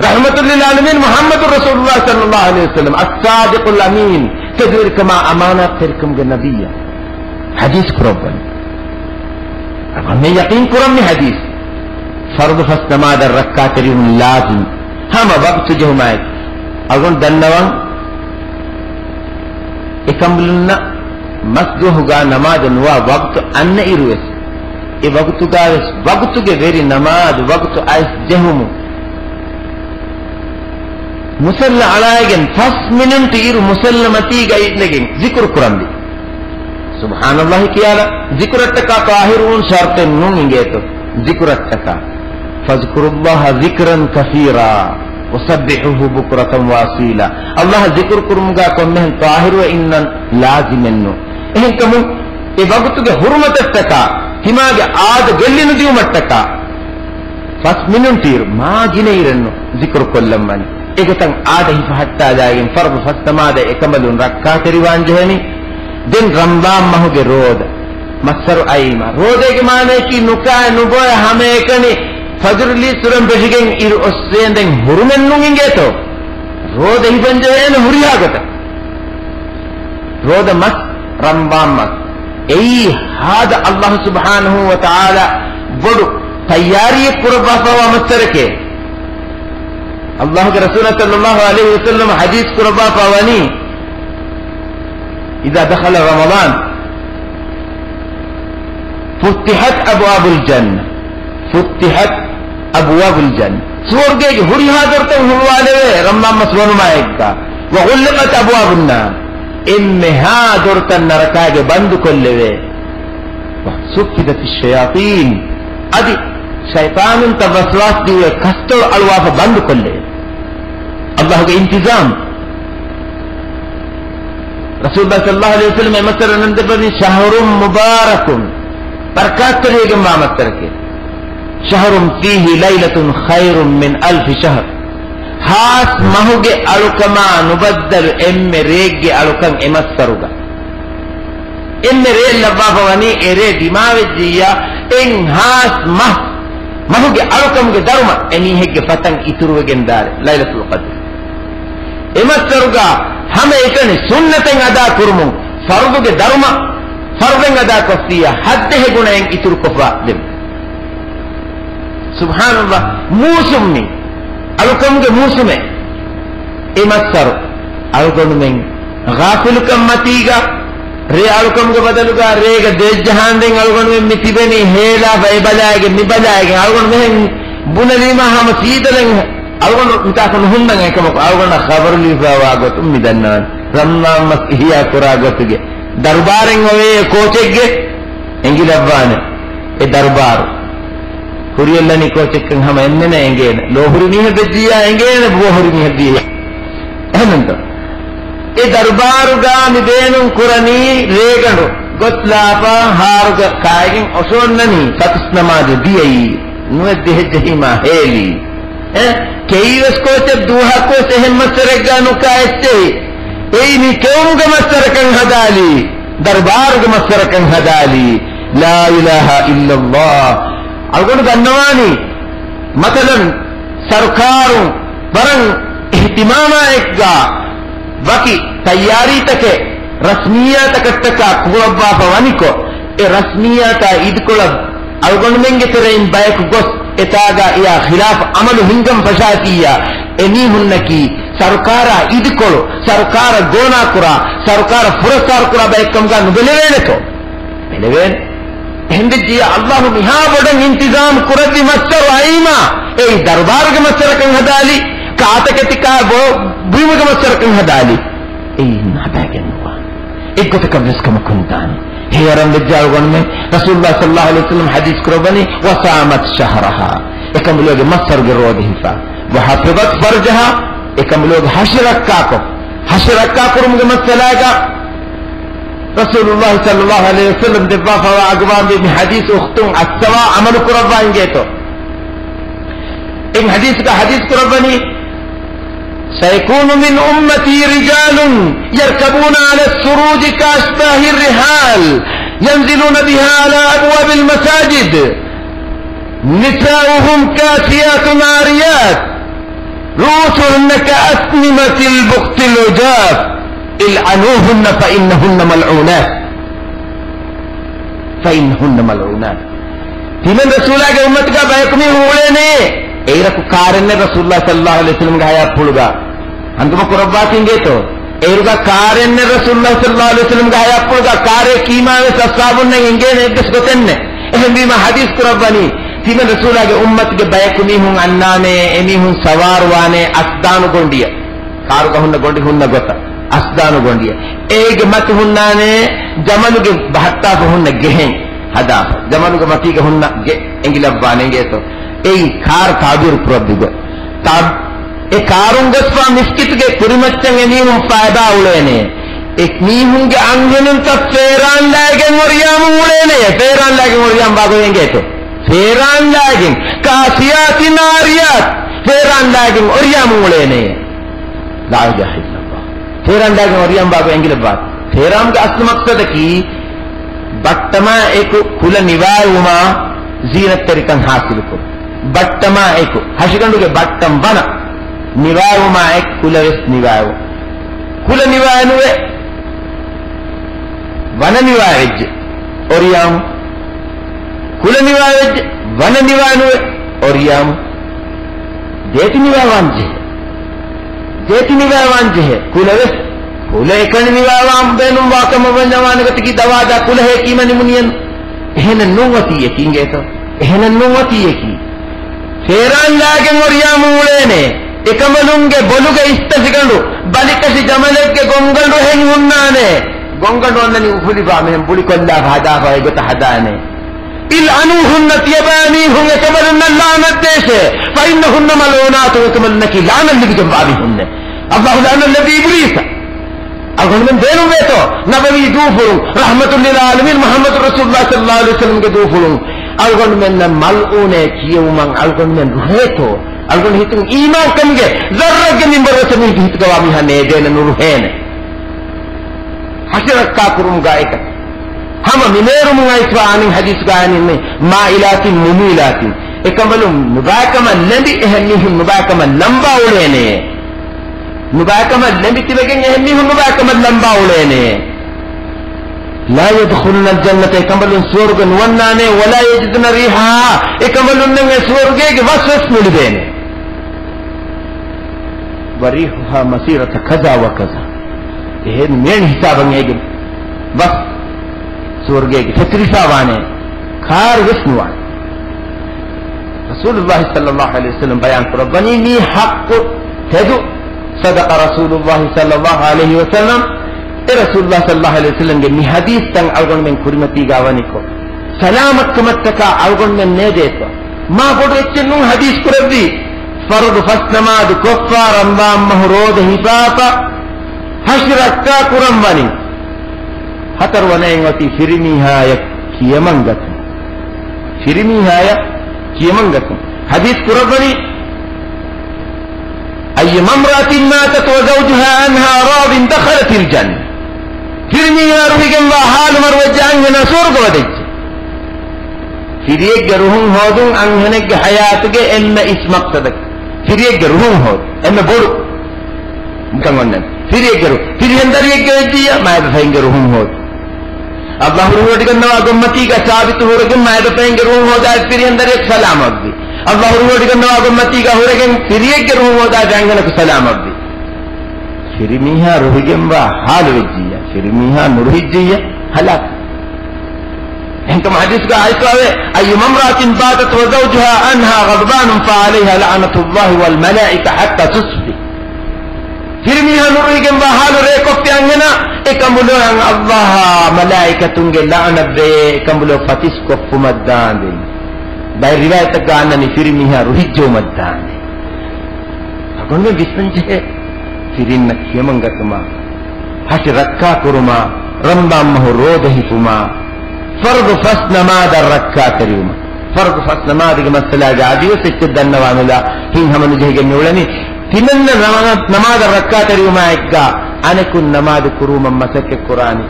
ރަޙްމަތުލްލިލް ޢާލަމީން މުޙައްމަދު ރަސޫލުﷲ ޞައްލަﷲ ޢަލައިހި ވަސައްލަމް، އައްޞާދިޤުލް އަމީން، ތެދުވެރިކަމާ އަމާނާތްތެރިކަމުގެ ނަބިއްޔާ ޙަދީޘް ކުރައްވަނީ. އަޅުގަނޑުމެން ޔަޤީން ކުރަން މި ޙަދީޘް. ފަރުޟު ފަސް ނަމާދަށް ރައްކާތެރިވުން ލާޒިމް. ހަމަ ވަގުތު ޖެހުމާއެކު. އަޅުގަނޑު ދަންނަވަން، އެކަނބުލުންނަށް މަސްދުވަހުގާ ނަމާދު ނުވާ ވަގުތު އަންނަ އިރުވެސް، އެ ވަގުތުގާވެސް ވަގުތުގެ ވެރި ނަމާދު ވަގުތު އައިސް ޖެހުމުން، މުޞައްލަ އަޅާއިގެން ފަސް މިނިޓު އިރު މުޞައްލަ މަތީގަ އިނދެގެން ޒިކުރު ކުރަންވީ. ސުބްޙާނަﷲ ކިޔާލަ، ޒިކުރަށްޓަކާ ޠާހިރުވުން ޝަރުޠެއް ނޫން އިނގޭތޯ. ޒިކުރަށްޓަކާ، فاذكروا الله ذكرا كثيرا وسبحوه بكرة وأصيلا. ﷲ ޒިކުރު ކުރުމުގާ ކޮންމެހެން ޠާހިރުވެ އިންނަން ލާޒިމެއްނު. އެހެންކަމުން އެ ވަގުތުގެ ޙުރުމަތަށްޓަކާ، ތިމާގެ އާދަ ގެއްލި ނުދިއުމަށްޓަކާ، ފަސް މިނިޓު އިރު މާ ގިނަ އިރެއްނު ޒިކުރު ކޮށްލަން ވަނީ. އެގޮތަށް އާދަ ހިފަހައްޓާލާގެން ފަރުޟު ފަސް ނަމާދަށް އެކަނބަލުން ރައްކާތެރިވާން ޖެހެނީ. ދެން ރަމްޟާން މަހުގެ ރޯދަ، މައްސަރު އައީމާ، ރޯދައިގެ މާނަޔަކީ ނުކާ ނުބޮއެ ހަމައެކަނި ފަޖުރު ލީސް ސުރަން ފެށިގެން އިރު އޮއްސޭނދެން ހުރުމެއްނު އިނގޭތޯ. ރޯދަ ހިފަން ޖެހޭނެ ހުރިހާ ގޮތަށް. ރޯދަ މަސް، ރަމްޟާން މަސް. އެއީ ހާދަ ﷲ ސުބްޙާނަހޫ ވަތަޢާލާ ބޮޑު ތައްޔާރީއެއް ކުރައްވާފައިވާ މައްސަރެކޭ. ﷲގެ ރަސޫލާ ޞައްލަﷲ ޢަލައިހި ވަސައްލަމަ ޙަދީޘް ކުރައްވާފައިވަނީ، إذا دخل رمضان فتحت أبواب الجنة، فتحت أبواب الجنة، ސުވަރުގޭގެ ހުރިހާ ދޮރުތައް ހުޅުވާލެވޭ ރަމްޟާން މަސް ވަނުމާއެކުގާ، وغلقت أبواب النار، އެންމެހާ ދޮރުތައް ނަރަކާގެ ބަންދުކޮށްލެވޭ. وصفدت الشياطين، އަދި ޝައިޠާނުންތައް ވަސްވާސް ދިއުވެ ކަސްތޮޅު އަޅުވާފަ ބަންދުކޮށްލެވޭ. ﷲގެ އިންތިޒާމް. ރަސޫލުﷲ ޞައްލަﷲ ޢަލައިހި ވަސައްލަމަ އެ މައްސަރު ނަންދެއްވަނީ، شهر مبارك، ބަރަކާތްތެރިވެގެންވާ މައްސަރެކޭ. شهر فيه ليلة خير من ألف شهر. ހާސް މަހުގެ އަޅުކަމާ ނުބައްދަލު އެންމެ ރެއެއްގެ އަޅުކަން އެ މައްސަރުގަ. އެންމެ ރެއެއް ލައްވާފަ ވަނީ އެ ރޭ ދިމާވެއްޖިއްޔާ، އެއް ހާސް މަހް، މަހުގެ އަޅުކަމުގެ ދަރުމަ އެމީހެއްގެ ފަތަން އިތުރުވެގެން ދާރެ ލައިލަތުލް ޤަދްރު. އެ މައްސަރުގަ ހަމައެކަނި ސުންނަތެއް އަދާ ކުރުމުން، ފަރުޟުގެ ދަރުމަ ފަރުޟެއް އަދާ ކޮށްފިއްޔާ، ހައްދެހެ ގުނައެއް އިތުރުކޮށްފަ ދެން. ސުބްޙާނަﷲ، މޫސުމް މި އަޅުކަމުގެ މޫސުމެއް. އެ މައްސަރު އަޅުގަނޑުމެން ޣާފިލުކަން މަތީގަ، ރޭ އަޅުކަމުގެ ބަދަލުގަ ރޭގަ ދޭއްޖަހާންދެން އަޅުގަނޑުމެން މި ތިބެނީ ހޭލާފަ އެބަލާގެން މިބަލާގެން އަޅުގަނޑު މިހެން ބުނެލީމާ ހަމަ ސީދަލެން އަޅުގަނޑު މިތާކު ނުހުންނަން އެކަމަކު އަޅުގަނޑަށް ޚަބަރު ލިބިފައިވާ ގޮތުން މި ދަންނަވަން. ރަމްޟާން މަސް އިޙްޔާ ކުރާ ގޮތުގެ ދަރުބާރެއް އޮވޭ ކޯޗެއްގެ އެނގިލައްވާނެ. އެ ދަރުބާރު ކުރިޔަށްލަނީ ކޯޗެއްކަން ހަމަ އެންމެނަށް އެނގޭނެ. ލޯ ހުރި މީހެއް ވެއްޖިއްޔާ އެނގޭނެ، ބޯ ހުރި މީހެއް ވިއްޔާ. އެހެންތޯ؟ އެ ދަރުބާރުގާ މި ބޭނުން ކުރަނީ ރޭގަނޑު ގޮސްލާފަ ހާރުގަ ކާއިގެން އޮށޯންނަނީ ފަތިސް ނަމާދު ދިޔައީ. ނުވެ ދިހަ ޖެހީމާ ހޭލީ. އެ، ކެއިވެސް ކޯޗެއް ދުވަހަކުވެސް އެހެން މައްސަރެއްގާ ނުކާ އެއްޗެހި. އެއީ މީ ކެއުމުގެ މައްސަރަކަށް ހަދާލީ. ދަރުބާރުގެ މައްސަރަކަށް ހަދާލީ. لا إله إلا الله. އަޅުގަނޑު ދަންނަވާނީ، މަތަލަން، ސަރުކާރުން ވަރަށް އިހްތިމާމާއެއްގާ ވަކި ތައްޔާރީތަކެއް ރަސްމިއްޔާތަކަށްޓަކާ ކުރައްވާފަ ވަނިކޮށް، އެ ރަސްމިއްޔާތާ އިދިކޮޅަށް އަޅުގަނޑުމެންގެ ތެރެއިން ބަޔަކު ގޮސް، އެތާގާ އެއާ ޚިލާފު އަމަލު ހިންގަން ފަށާފިއްޔާ، އެމީހުންނަކީ ސަރުކާރާ އިދިކޮޅު، ސަރުކާރަށް ގޯނާކުރާ، ސަރުކާރަށް ފުރައްސާރުކުރާ ބައެއްކަމުގާ ނުބެލެވޭނެތޯ؟ ބެލެވޭނެ. އެހެންވެއްޖިއްޔާ، ﷲ މިހާ ބޮޑަށް އިންތިޒާމް ކުރެއްވި މައްސަރު އައީމާ، އެއީ ދަރުބާރުގެ މައްސަރަކަށް ހަދާލީ، ކާތަކެތި ކާ ބޯ ބުއިމުގެ މައްސަރަކަށް ހަދާލީ. އެއީ ހަދާގެން ނުވާނެ. އެއްގޮތަކަށް ވެސް ކަމަކު ނުދާނެ. ހޭ އަރަން ވެއްޖާ އަޅުގަނޑުމެން، ރަސޫލުﷲ ޞައްލަﷲ ޢަލައިހި ވަސައްލަމަ ޙަދީޘް ކުރައްވަނީ، وصامت شهرها، އެކަނބުލުގެ މައްސަރުގެ ރޯދަ ހިފާ. وحفظت فرجها، އެކަނބަލުގެ ހަށި ރައްކާކޮށް، ހަށި ރައްކާކުރުމުގެ މައްސަލާގަ ރަސޫލުﷲ ޞައްލަﷲ ޢަލައިހި ވަސައްލަމް ދެއްވާފައިވާ އަގުވާންވީ މި ޙަދީޘް އުޚްތުން އައްސަވާ ޢަމަލު ކުރައްވާ އިނގޭތޯ. އެ ޙަދީޘްގަ ޙަދީޘް ކުރައްވަނީ، سيكون من أمتي رجال يركبون على السروج كأشباه الرحال ينزلون بها على أبواب المساجد نساؤهم كاسيات عاريات رؤوسهن كأسنمة البخت العجاف العنوهن فإنهن ملعونات. فإنهن ملعونات. ތިމަން ރަސޫލާގެ އުއްމަތުގަ ބަޔަކު މީހުން އުޅޭނެ. އެއިރަކު ކާރެއްނެއް ރަސޫލުﷲ ޞައްލަﷲ ޢަލައިހި ވަސައްލަމްގެ ޙަޔާތްޕުޅުގަ. ހަނދުމަ ކުރައްވާތީ އިނގޭތޯ. އޭރުގަ ކާރެއްނެއް ރަސޫލުﷲ ޞައްލަﷲ ޢަލައިހި ވަސައްލަމްގެ ޙަޔާތްޕުޅުގަ. ކާރެއް ކީމާވެސް އައްސާބުންނަށް އެނގޭނެ އެއްވެސް ގޮތެއްނެއް. އެހެންވީމަ ޙަދީޘް ކުރައްވަނީ، ތިމަން ރަސޫލާގެ އުއްމަތުގެ ބަޔަކު މީހުން އަންނާނެ، އެމީހުން ސަވާރުވާނެ އަސްދާނު ގޮނޑިއަށް. ކާރުގަ ހުންނަ ގޮނޑި ހުންނަ ގޮތަށް އަސްދާނު ގޮނޑިއެއް. އޭގެ މަތި ހުންނާނެ ޖަމަލުގެ ބަހައްޓާފަ ހުންނަ ގެހެއް ހަދާފަ. ޖަމަލުގެ މަތީގަ ހުންނަ ގެ އެނގިލައްވާނެ އިނގޭތޯ. އެއީ ކާރު ތަޢުބީރު ކުރައްވި ގޮތް. ތާ-، އެ ކާރުން ގޮސްފާ މިސްކިތުގެ ކުރިމައްޗަށް އެމީހުން ފައިބާ އުޅޭނެ. އެ މީހުންގެ އަންހެނުންތައް ފޭރާންލާގެން އޮރިޔާމުން އުޅޭނެ. ފޭރާންލާގެން އޮރިޔާމުން ވާގޮތް އެނގޭތޯ. ފޭރާންލާގެން، كاسيات عاريات، ފޭރާންލާގެން އޮރިޔާމުން އުޅޭނެ. لا إله إلا الله. ފޭރާންލާގެން އޮރިޔާމުން ވާގޮތް އެނގިލައްވާ. ފޭރާމުގެ އަސްލު މަޤްޞަދަކީ ބައްޓަމާ އެކު ކުލަ ނިވާލުމާ ޒީނަތްތެރިކަން ޙާޞިލުކުރުން. ބައްޓަމާ އެކު، ހަށިގަނޑުގެ ބައްޓަން ވަނަ، ނިވާލުމާ އެކު ކުލަވެސް ނިވާލުން. ކުލަ ނިވާލުންވެ، ވަނަ ނިވާވެއްޖެ އޮރިޔާމު. ކުލަ ނިވާވެއްޖެ، ވަނަ ނިވާނުވެ އޮރިޔާމު. ދޭތި ނިވާވާން ޖެހޭ. ދޭތި ނިވާވާން ޖެހޭ. ކުލަވެސް، ކުލަ އެކަނި ނިވާވާން ބޭނުންވާ ކަމަށް ވަންޏާ ވާނެ ގޮތަކީ ދަވާދާ ކުލަހޭ ކީމަ ނިމުނިއެއްނު. އެހެނެއް ނޫން އޮތީ އެކި އިނގޭތޯ. އެހެނެއް ނޫން އޮތީ އެކި. ފޭރާންލާގެން އޮރިޔާމުން އުޅޭނެ. އެކަނބަލުންގެ ބޮލުގެ އިސްތަށިގަނޑު ބަލިކަށި ޖަމަލެއްގެ ގޮންގަނޑު ހެން ހުންނާނެ. ގޮންގަނޑު އޮންނަނީ އުފުލިފާ މިހެން ބުޅިކޮށްލާފަ ހަދާފަ އެގޮތަށް ހަދާނެ. العنوهن، ތިޔަބައިމީހުން އެކަނބަލުންނަށް ލަޢުނަތްދޭށޭ. فإنهن ملعونات، އެކަނބަލުންނަކީ ލަޢުނަތް ލިބިގެންވާ މީހުންނޭ. الله لعن الذي ابليس. އަޅުގަނޑުމެން ބޭނުންވޭތޯ؟ ނަބަވީ ދޫފުޅުން، رحمة للعالمين، މުޙައްމަދު ރަސޫލުﷲ ޞައްލަﷲ ޢަލައިހި ވަސައްލަމްގެ ދޫފުޅުން. އަޅުގަނޑުމެންނަށް މަލްޢޫނޭ ކިޔެވުމަށް އަޅުގަނޑުމެން ރުހޭތޯ؟ އަޅުގަނޑު ހިތުން އީމާންކަމުގެ ޒައްރައެއްގެ މިންވަރުވެސް މީހުންގެ ހިތުގަވާ މީހާ ނޭދޭނެ ނުރުހޭނެ. ހަށިރައްކާކުރުމުގަ އެކަން. ހަމަ މިނޭރުމުން އައިސްވާ އަނެއް ޙަދީޘްގައި އަންނަނީ، مائلات مميلات. އެކަނބަލުން ނުބައިކަމަށް ލެނބި، އެހެން މީހުން ނުބައިކަމަށް ލަނބާ އުޅޭނެ. ނުބައިކަމަށް ލެނބި ތިބެގެން އެހެން މީހުން ނުބައިކަމަށް ލަނބާ އުޅޭނެ. لا يدخلن الجنة، އެކަނބަލުން ސުވަރުގެ ނުވަންނާނެ، ولا يجدن ريحها، އެކަނބަލުންނަށް އެ ސުވަރުގޭގެ ވަސްވެސް ނުލިބޭނެ. وريحها مسيرة كذا وكذا. އެހެން މިއެން ހިސާބަށް އޭގެ ވަސް ސުވަރުގޭގެ ފެތުރިފާވާނެ ކާރު ވެސް ނުވާނެ. ރަސޫލުﷲ ޞައްލަﷲ ޢަލައިހި ވަސައްލަމް ބަޔާން ކުރައްވަނީ މީ ޙައްޤު ތެދު. صدق رسول الله صلى الله عليه وسلم. އެ ރަސޫލުﷲ ޞައްލަﷲ ޢަލައިހި ވަސައްލަމްގެ މި ޙަދީޘްތައް އަޅުގަނޑުމެން ކުރިމަތީގަ ވަނިކޮށް، ސަލާމަތްކަމަށްޓަކާ އަޅުގަނޑުމެން ނޭދޭތޯ؟ މާ ބޮޑު އެއްޗެއް ނޫން ޙަދީޘް ކުރެއްވީ. ފަރުޟު ފަސް ނަމާދު ކޮށްފާ، ރަމަޟާން މަހު ރޯދަ ހިފާފަ، ހަށި ރައްކާ ކުރަން ވަނީ. ހަތަރު ވަނައިން އޮތީ ފިރިމީހާޔަށް ކިޔަމަން ގަތުން. ފިރިމީހާޔަށް ކިޔަމަން ގަތުން. ޙަދީޘް ކުރައްވަނީ، أيما امرأة ماتت وزوجها عنها راض دخلت الجنة. ފިރިމީހާ ރުހިގެންވާ ޙާލު މަރުވެއްޖެ އަންހެނާ ސުވަރުގެ ވަދެއްޖެ. ފިރިއެއްގެ ރުހުން ހޯދުން އަންހެނެއްގެ ޙަޔާތުގެ އެންމެ އިސް މަޤްޞަދަކީ. ފިރިއެއްގެ ރުހުން ހޯދުން އެންމެ ބޮޑު ކަން އޮންނަން. ފިރިއެއްގެ ރު-، ފިރިހެން ދަރިއެއްގެ ވެއްޖިއްޔާ މާތް ބަފައިންގެ ރުހުން ހޯދުން. ﷲ ރުހިވޮޑިގަންނަވާ ގޮތްމަތީގަ ސާބިތު ހުރެގެން މާތް ބަފައިންގެ ރުހުން ހޯދާ ފިރިހެން ދަރިއަކު ސަލާމަތްވި. ﷲ ރުހިވޮޑިގަންނަވާ ގޮތްމަތީގަ ހުރެގެން ފިރިއެއްގެ ރުހުން ހޯދާ އަންހެނަކު ސަލާމަތްވި. ފިރިމީހާ ރުހިގެންވާ ޙާލު ވެއްޖިއްޔާ، ފިރިމީހާ ނުރުހިއްޖިއްޔާ ހަލާކު. އެހެންކަމުން ޙަދީޘްގަ އައިސްފަވޭ، أيما امرأة باتت وزوجها عنها غضبان فعليها لعنة الله والملائكة حتى تصبح. ފިރިމީހާ ނުރުހިގެންވާ ޙާލު ރޭ ކޮށްފި އަންހެނާ، އެކަނބުލައަށް ﷲ އާ މަލާއިކަތުންގެ ލަޢުނަތްވެ، އެކަނބުލަ ފަތިސް ކޮށްފުމަށްދާނދެން. ބައެއް ރިވާޔަތްތަކުގަ އަންނަނީ ފިރިމީހާ ރުހިއްޖެވުމަށްދާނދެން. އޮންނަ ވިސްނަންޖެހޭ. ފިރިންނަށް ކިޔަމަން ގަތުމާ، ހަށި ރައްކާ ކުރުމާ، ރަމްޟާން މަހު ރޯދަ ހިފުމާ، ފަރުޟު ފަސް ނަމާދަށް ރައްކާތެރިވުމަށް. ފަރުޟު ފަސް ނަމާދުގެ މައްސަލާގަ އަދިވެސް އެއްޗެއް ދަންނަވާނުލާ، ހިތް ހަމަނުޖެހިގެން މިއުޅެނީ. ތިމެންނަށް ނަމާ-، ނަމާދަށް ރައްކާތެރިވުމާ އެއްގަ އަނެކުން ނަމާދު ކުރުވުމަށް މަސައްކަތް ކުރާނީ.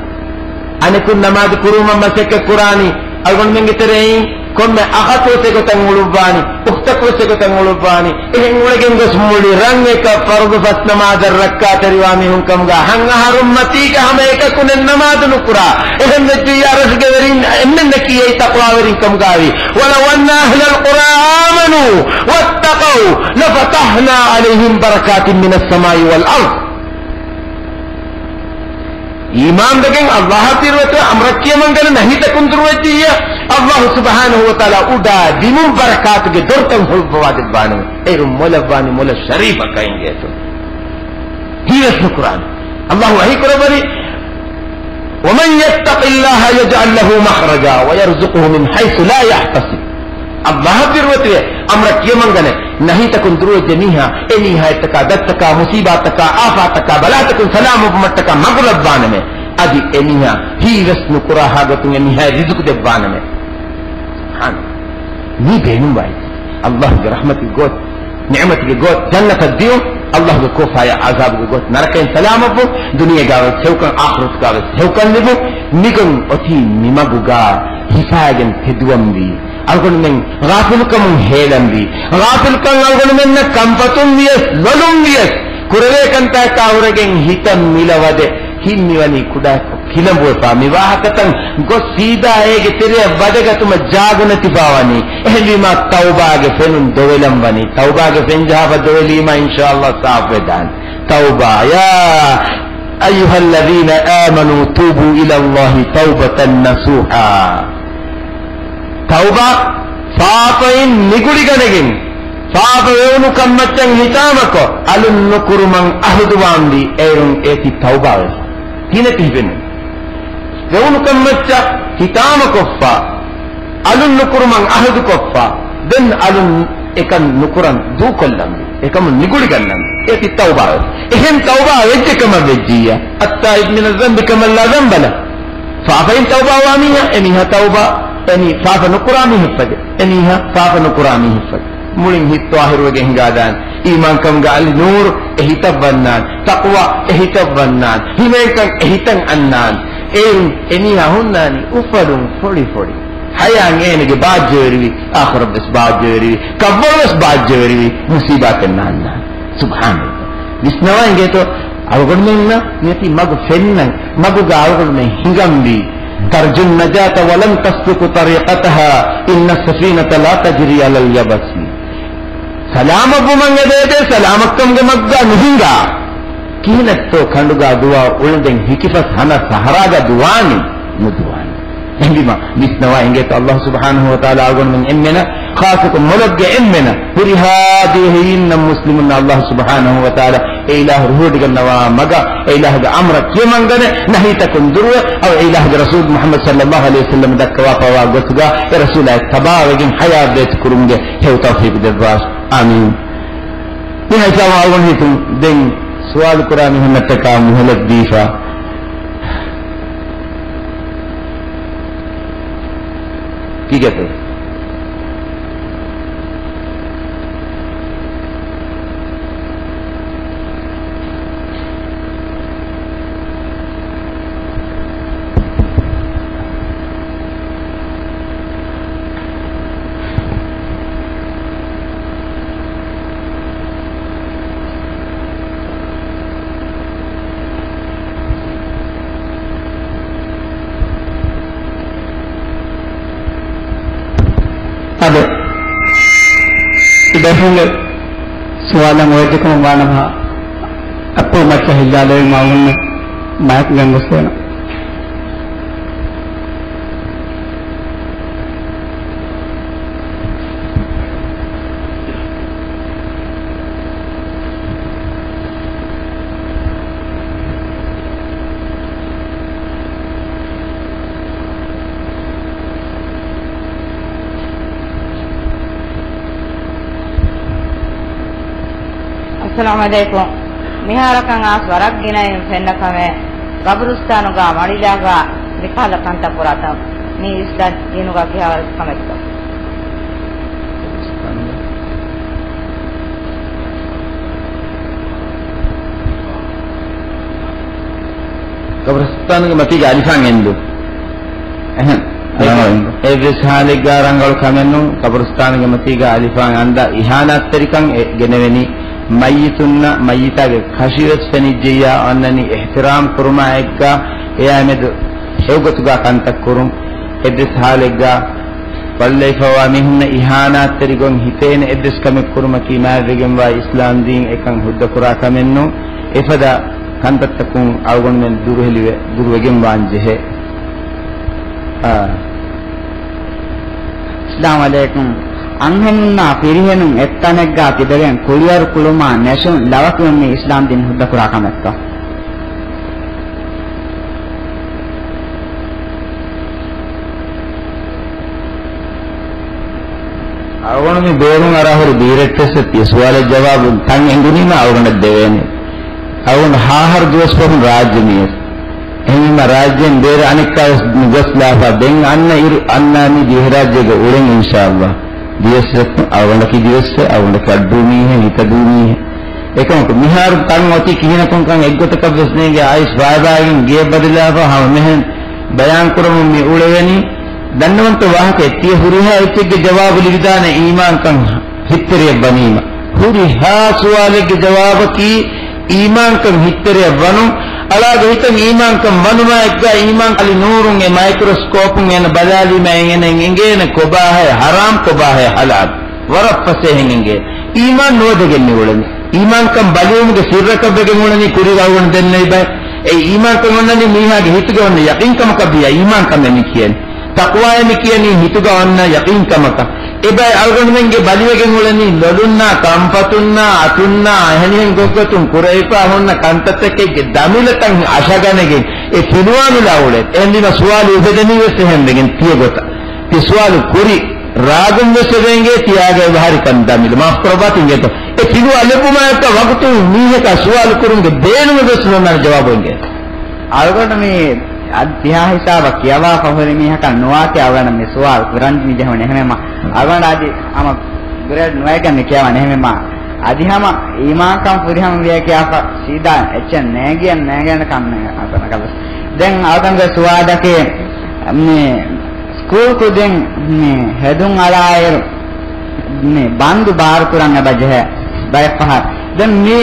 އަނެކުން ނަމާދު ކުރުވުމަށް މަސައްކަތް ކުރާނީ. އަޅުގަނޑުމެންގެ ތެރެއިން ކޮންމެ އަޚަކުވެސް އެގޮތަށް އުޅުއްވާނީ، އުޚްތަކުވެސް އެގޮތަށް އުޅުއްވާނީ. އެހެން އުޅެގެން ގޮސް މުޅި ރަށް އެކަށް ފަރުޟު ފަސް ނަމާދަށް ރައްކާތެރިވާ މީހުން ކަމުގަ ހަން އަހަރުން މަތީގަ ހަމަ އެކަކުނެއް ނަމާދު ނުކުރާ. އެހެން ވެއްޖިއްޔާ އަރަށުގެ ވެރިން އެންމެންނަކީ އެއީ ތަޤްވާވެރިން ކަމުގައިވި. وَلَوْ أَنَّ أَهْلَ الْقُرَىٰ آمَنُوا وَاتَّقَوْا لَفَتَحْنَا عَلَيْهِمْ بَرَكَاتٍ مِّنَ السَّمَاءِ وَالْأَرْضِ. އީމާންވެގެން ﷲ އަށް ބިރުވެތިވެ އަމުރަށް ކިޔަމަންގަނެ ނަހީތަކުން ދުރުވެއްޖިއްޔާ، ﷲ ސުބްޙާނަހޫ ވަތަޢާލާ އުޑާ ދިނުން ބަރަކާތުގެ ދޮރުތައް ހުޅުއްވަވާ ދެއްވާނެ. އޭރުން މޮލަށްވާނީ މޮލަށް ޝަރީފަކަށް އިނގޭތޯ. ހީވެސް ނުކުރާނެ. ﷲ ވަޙީ ކުރައްވަނީ، وَمَن يَتَّقِ اللَّهَ يَجْعَل لَّهُ مَخْرَجًا وَيَرْزُقْهُ مِنْ حَيْثُ لَا يَحْتَسِبُ. ﷲ އަށް ބިރުވެތިވެ އަމުރަށް ކިޔަމަންގަނެ، ނަހީތަކުން ދުރުވެއްޖެ މީހާ، އެ މީހާ އެއްޓަކާ ދަށްޓަކާ، މުސީބާތަކާ، އާފާތަކާ، ބަލާތަކުން ސަލާމަތްވުމަށްޓަކާ މަގު ލައްވާނަމޭ. އަދި އެ މީހާ ހީވެސް ނުކުރާހާ ގޮތުން އެ މީހާ ރިޒުޤު ދެއްވާނަމޭ. ސުބްޙާނަ. މީ ބޭނުންވާ އެއްޗެއް. ﷲ ގެ ރަޙްމަތުގެ ގޯތި، ނިޢުމަތުގެ ގޯތި، ޖަންނަތަށް ދިޔުން، ﷲ ގެ ކޯފާޔާ ޢަޛާބުގެ ގޯތި، ނަރަކައިން ސަލާމަތްވުން، ދުނިޔޭގާވެސް ހެޔޮކަން، އާޚިރަތުގާވެސް ހެޔޮކަން ލިބުން. މިގޮތް އޮތީ މި މަގުގާ ހިފާގެން ތެދުވަންވީ، އަޅުގަނޑުމެން ޣާފިލުކަމުން ހޭލަންވީ، ޣާފިލުކަން އަޅުގަނޑުމެންނަށް ކަންފަތުން ވިޔަސް، ލޮލުން ވިޔަސް، ކުރެވޭ ކަންތަކާ ހުރެގެން ހިތަށް މިލަވަދެ، ހިތް މިވަނީ ކުޑަކޮށް ކިލަނބުވެފާ. މި ވާހަކަތައް ގޮސް ސީދާ އޭގެ ތެރެއަށް ވަދެގަތުމަށް ޖާގަ ނެތިފާވަނީ. އެހެންވީމާ ތައުބާގެ ފެނުން ދޮވެލަން ވަނީ. ތައުބާގެ ފެން ޖަހާފަ ދޮވެލީމާ އިންޝާﷲ ސާފުވެދާނެ. ތައުބާ، يَا أَيُّهَا الَّذِينَ آمَنُوا تُوبُوا إِلَى اللَّهِ تَوْبَةً نَصُوحًا. ތައުބާ، ފާފައިން ނިގުޅިގަނެގެން، ފާފަ ވެވުނު ކަންމައްޗަށް ހިތާމަކޮށް، އަލުން ނުކުރުމަށް އަހުދުވާންވީ، އޭރުން އޭތި ތައުބާވެފަ. ތިނެތި ހިބެނު. ވެވުނު ކަންމައްޗަށް ހިތާމަކޮށްފަ، އަލުން ނުކުރުމަށް އަހުދުކޮށްފަ، ދެން އަލުން އެކަން ނުކުރަން ދޫކޮށްލަންވީ، އެކަމުން ނިގުޅިގަންނަން. އޭތި ތައުބާވެފަ. އެހެން ތައުބާ ވެއްޖެ ކަމަށް ވެއްޖިއްޔާ، التائب من الذنب كمن لا ذنب له. ފާފައިން ތައުބާވާ މީހާ، އެ މީހާ ތައުބާ، އެ މީ ފާފަ ނުކުރާ މީހެއްފަދަ، އެ މީހާ ފާފަ ނުކުރާ މީހެއްފަދަ. މުޅިން ހިތް ޠާހިރުވެގެން ހިނގާދާނެ. އީމާންކަމުގެ އަލި ނޫރު އެ ހިތަށް ވަންނާނެ. ތަޤްވާ އެ ހިތަށް ވަންނާނެ. ހިމޭންކަން އެ ހިތަށް އަންނާނެ. އޭރުން އެ މީހާ ހުންނާނީ އުފަލުން ފޮޅިފޮޅި. ޙަޔާތް އޭނަގެ ބާއްޖަވެރިވި، އާޚިރަތްވެސް ބާއްޖަވެރިވި، ކަށްވަޅުވެސް ބާއްޖަވެރިވި، މުސީބާތެއް ނާންނާނެ. ސުބްޙާނަﷲ. ވިސްނަވާ އިނގޭތޯ، އަޅުގަނޑުމެންނަށް މިއޮތީ މަގު ފެންނަން، މަގުގަ އަޅުގަނޑުމެން ހިނގަންވީ. تَرْجُو النَّجَاةَ وَلَمْ تَسْلُكْ طَرِيقَتَهَا إِنَّ السَّفِينَةَ لَا تَجْرِي عَلَى الْيَبَسِ. ސަލާމަތްވުމަށް އެދޭތޭ، ސަލާމަތްކަމުގެ މަގުގަ ނުހިނގާ. ކިހިނެއްތޯ ކަނޑުގަ ދުވާ އުޅެންދެން ހިކިފަސް ހަނަ ސަހަރާގަ ދުވާނީ؟ ނުދުވާނީ. އެހެންވީމަ، ވިސްނަވާ އިނގޭތޯ ﷲ ސުބްޙާނަހޫ ވަތަޢާލާ އަޅުގަނޑުމެން އެންމެނަށް، ޚާއްޞަކޮށް މޮޅަށްގެ އެންމެނަށް، ހުރިހާ ދިވެހިއިންނަށް މުސްލިމުންނަށް ﷲ ސުބްޙާނަހޫ ވަތަޢާލާ އެ އިލާހު ރުހުވެޑިގަންނަވާ މަގަށް، އެ އިލާހުގެ އަމުރަށް ކިޔަމަންގަނެ، ނަހީތަކުން ދުރުވެ، އަވަ އެ އިލާހުގެ ރަސޫލު މުޙައްމަދު ޞައްލައްލާހު ޢަލައިހި ވަސައްލަމަ ދައްކަވާފައިވާ ގޮތުގަ އެ ރަސޫލާއަށް ތަބާވެގެން ޙަޔާތް ބޭތުކުރުމުގެ ހެޔޮ ތައުފީޤު ދެއްވާށި. އާމީން. މިހާ ހިސާބުން އަޅުގަނޑު ހިތުން ދެން ސުވާލު ކުރާ މީހުންނަށްޓަކާ މޮހުލަތު ދީފަ. ކީކޭތޯ؟ އާދެ، އިބައިފުޅުންގެ ސުވާލަށް އޮވެއްޖެކަމަށް ވާނަމަ، އައްޕުޅު މައްޗަށް ހިއްލާލެވީމަ އަޅުގަނޑު މައިކު ގެންގޮސްދޭނަން. އައްސަލާމު ޢަލައިކުމް. މިހާރަކަށް އައިސް ވަރަށް ގިނައިން ފެންނަ ކަމެއް، ޤަބުރުސްތާނުގަ މަޅިލާގަ މިކަހަލަ ކަންތައް ކުރާތަން މީ އިސްލާމް ދީނުގަ ކިހާވަރެއް ކަމެއްތޯ؟ ޤަބުރުސްތާނުގެ މަތީގަ އަލިފާން އެނދު. އެހެން. އެއްވެސް ޙާލެއްގަ ރަނގަޅު ކަމެއް ނޫން، ޤަބުރުސްތާނުގެ މަތީގަ އަލިފާން އަންދާ އިހާނާތްތެރިކަން އެ ގެނެވެނީ، މައްޔިތުންނަށް މައްޔިތާގެ ކަށިވެސް ފެނިއްޖެއްޔާ އޮންނަނީ އިޙްތިރާމް ކުރުމާ އެއްގަ އެއާމެދު ހެޔޮގޮތުގަ ކަންތައް ކުރުން. އެއްވެސް ޙާލެއްގަ ބައްލަވިފަވާ މީހުންނަށް އިހާނާތްތެރިގޮތް ހިތޭނެ އެއްވެސް ކަމެއް ކުރުމަކީ މާތްވެގެންވާ އިސްލާމްދީން އެކަން ހުއްދަކުރާ ކަމެއްނޫން. އެފަދަ ކަންތައްތަކުން އަޅުގަނޑުމެން ދުރުހެލިވެ ދުރުވެގެންވާން ޖެހޭ. އާ. އައްސަލާމު ޢަލައިކުމް. އަންހެނުންނާ ފިރިހެނުން އެއްތަނެއްގާ ތިބެގެން ކުޅިވަރު ކުޅުމާ ނެށުން ލަވަކިވުން މީ އިސްލާމްދީން ހުއްދަކުރާ ކަމެއްތޯ؟ އަޅުގަނޑު މި ބޭރުން އަރާ ހުރި ބީރެއްޓެސް ތި ސުވާލަށް ޖަވާބު ތަން އެނގުނީމަ އަޅުގަނޑަށް ދެވޭނެ. އަޅުގަނޑު ހާހަރު ދުވަސް ފަހުން ރާއްޖެ މިއަސް. އެހެންވީމަ ރާއްޖޭން ބޭރަށް އަނެއްކާވެސް ނުގޮސްލާފަ. ދެން އަންނަ އިރު އަންނާނީ ދިވެހިރާއްޖޭގަ އުޅެން އިންޝާﷲ. ދިވެސް އަޅުގަނޑަކީ ދިވެއްސެއް، އަޅުގަނޑަކީ އައްޑޫ މީހެއް، ހިތަދޫ މީހެއް. އެކަމަކު މިހާރު ތަން އޮތީ ކިހިނަކުންކަން އެއްގޮތަކަށްވެސް ނޭނގެ އައިސް ފާއިދާއިގެން ގެޔަށް ބަދަލާފަ ހަމަ މިހެން ބަޔާންކުރަމުން މި އުޅެވެނީ. ދަންނަވަންތަ ވާހަކައެއް ތިޔަ ހުރިހާ އެއްޗެއްގެ ޖަވާބު ލިބިދާނެ އީމާންކަން ހިތްތެރެޔަށް ވަނީމަ. ހުރިހާ ސުވާލެއްގެ ޖަވާބަކީ އީމާންކަން ހިތްތެރެޔަށް ވަނުން. އަޅާގެ ހިތަށް އީމާންކަން ވަނުމާއެއްގަ އީމާން އަލި ނޫރުން އެ މައިކްރޮސްކޯޕުން އޭނަ ބަލާލީމަ އޭނައަށް އެނގޭނެ ކޮބާހޭ ޙަރާމް ކޮބާހޭ ޙަލާލް. ވަރަށް ފަސޭހައިން އެނގޭ. އީމާން ނުވަދެގެން މި އުޅެނީ. އީމާންކަން ބަލިވުމުގެ ސިއްރަކަށް ވެގެން އުޅެނީ ކުރީގަ އަޅުގަނޑު ދެންނެވި ބައެއް. އެ އީމާންކަން އޮންނަނީ މީހާގެ ހިތުގަ އޮންނަ ޔަޤީންކަމަކަށް ވިޔަ އީމާންކަމޭ މި ކިޔަނީ. ތަޤްވާއޭ މި ކިޔަނީ ހިތުގަ އޮންނަ ޔަޤީންކަމަކަށް. އެބައި އަޅުގަނޑުމެންގެ ބަލިވެގެން އުޅެނީ ލޮލުންނާ، ކަންފަތުންނާ، އަތުންނާ، އެހެނިހެން ގޮތްގޮތުން ކުރެވިފަ ހުންނަ ކަންތައްތަކެއްގެ ދަމިލަތައް އަށަގަނެގެން އެ ފިލުވާނުލާ އުޅޭ. އެހެންވީމަ ސުވާލު އުފެދެނީވެސް އެހެންވެގެން ތިޔަ ގޮތަށް. ތި ސުވާލު ކުރި ރާގުން ވެސް އެބަ އެނގޭ ތިޔާގެ އެބަހަރިކަން ދަމިލު. މާފްކުރައްވާތި އިނގޭތޯ. އެ ފިލުވާ ލެއްވުމާއެކު ވަގުތުން މީހަކާ ސުވާލު ކުރުމުގެ ބޭނުމެއް ވެސް ނޯންނާނެ ޖަވާބު އިނގޭތޯ. އަޅުގަނޑު މި އަދި ތިހާ ހިސާބަށް ކިޔަވާފަ ހުރި މީހަކަށް ނުވާތީ އަޅުގަނޑަށް މި ސުވާލު ކުރަން މި ޖެހުނީ. އެހެންވީމަ އަޅުގަނޑު އަދި ހަމަ ގްރޭޑް ނުވައެއްގަ މި ކިޔަވާނެ. އެހެންވީމަ އަދި ހަމަ އީމާންކަން ފުރިހަމަ ވިޔަ ކިޔާފަ ސީދާ އެއްޗެއް ނޭނގިއެއް ނޭނގޭނެ ކަން ނޭނގޭ ކަންކަނަކަށް ވެސް. ދެން އަޅުގަނޑުގެ ސުވާލަކީ މި ސްކޫލް ކުދިން މި ހެދުން އަޅާއިރު، މި ބަންދު ބާރުކުރަން އެބަ ޖެހޭ ބައެއް ފަހަރު. ދެން މި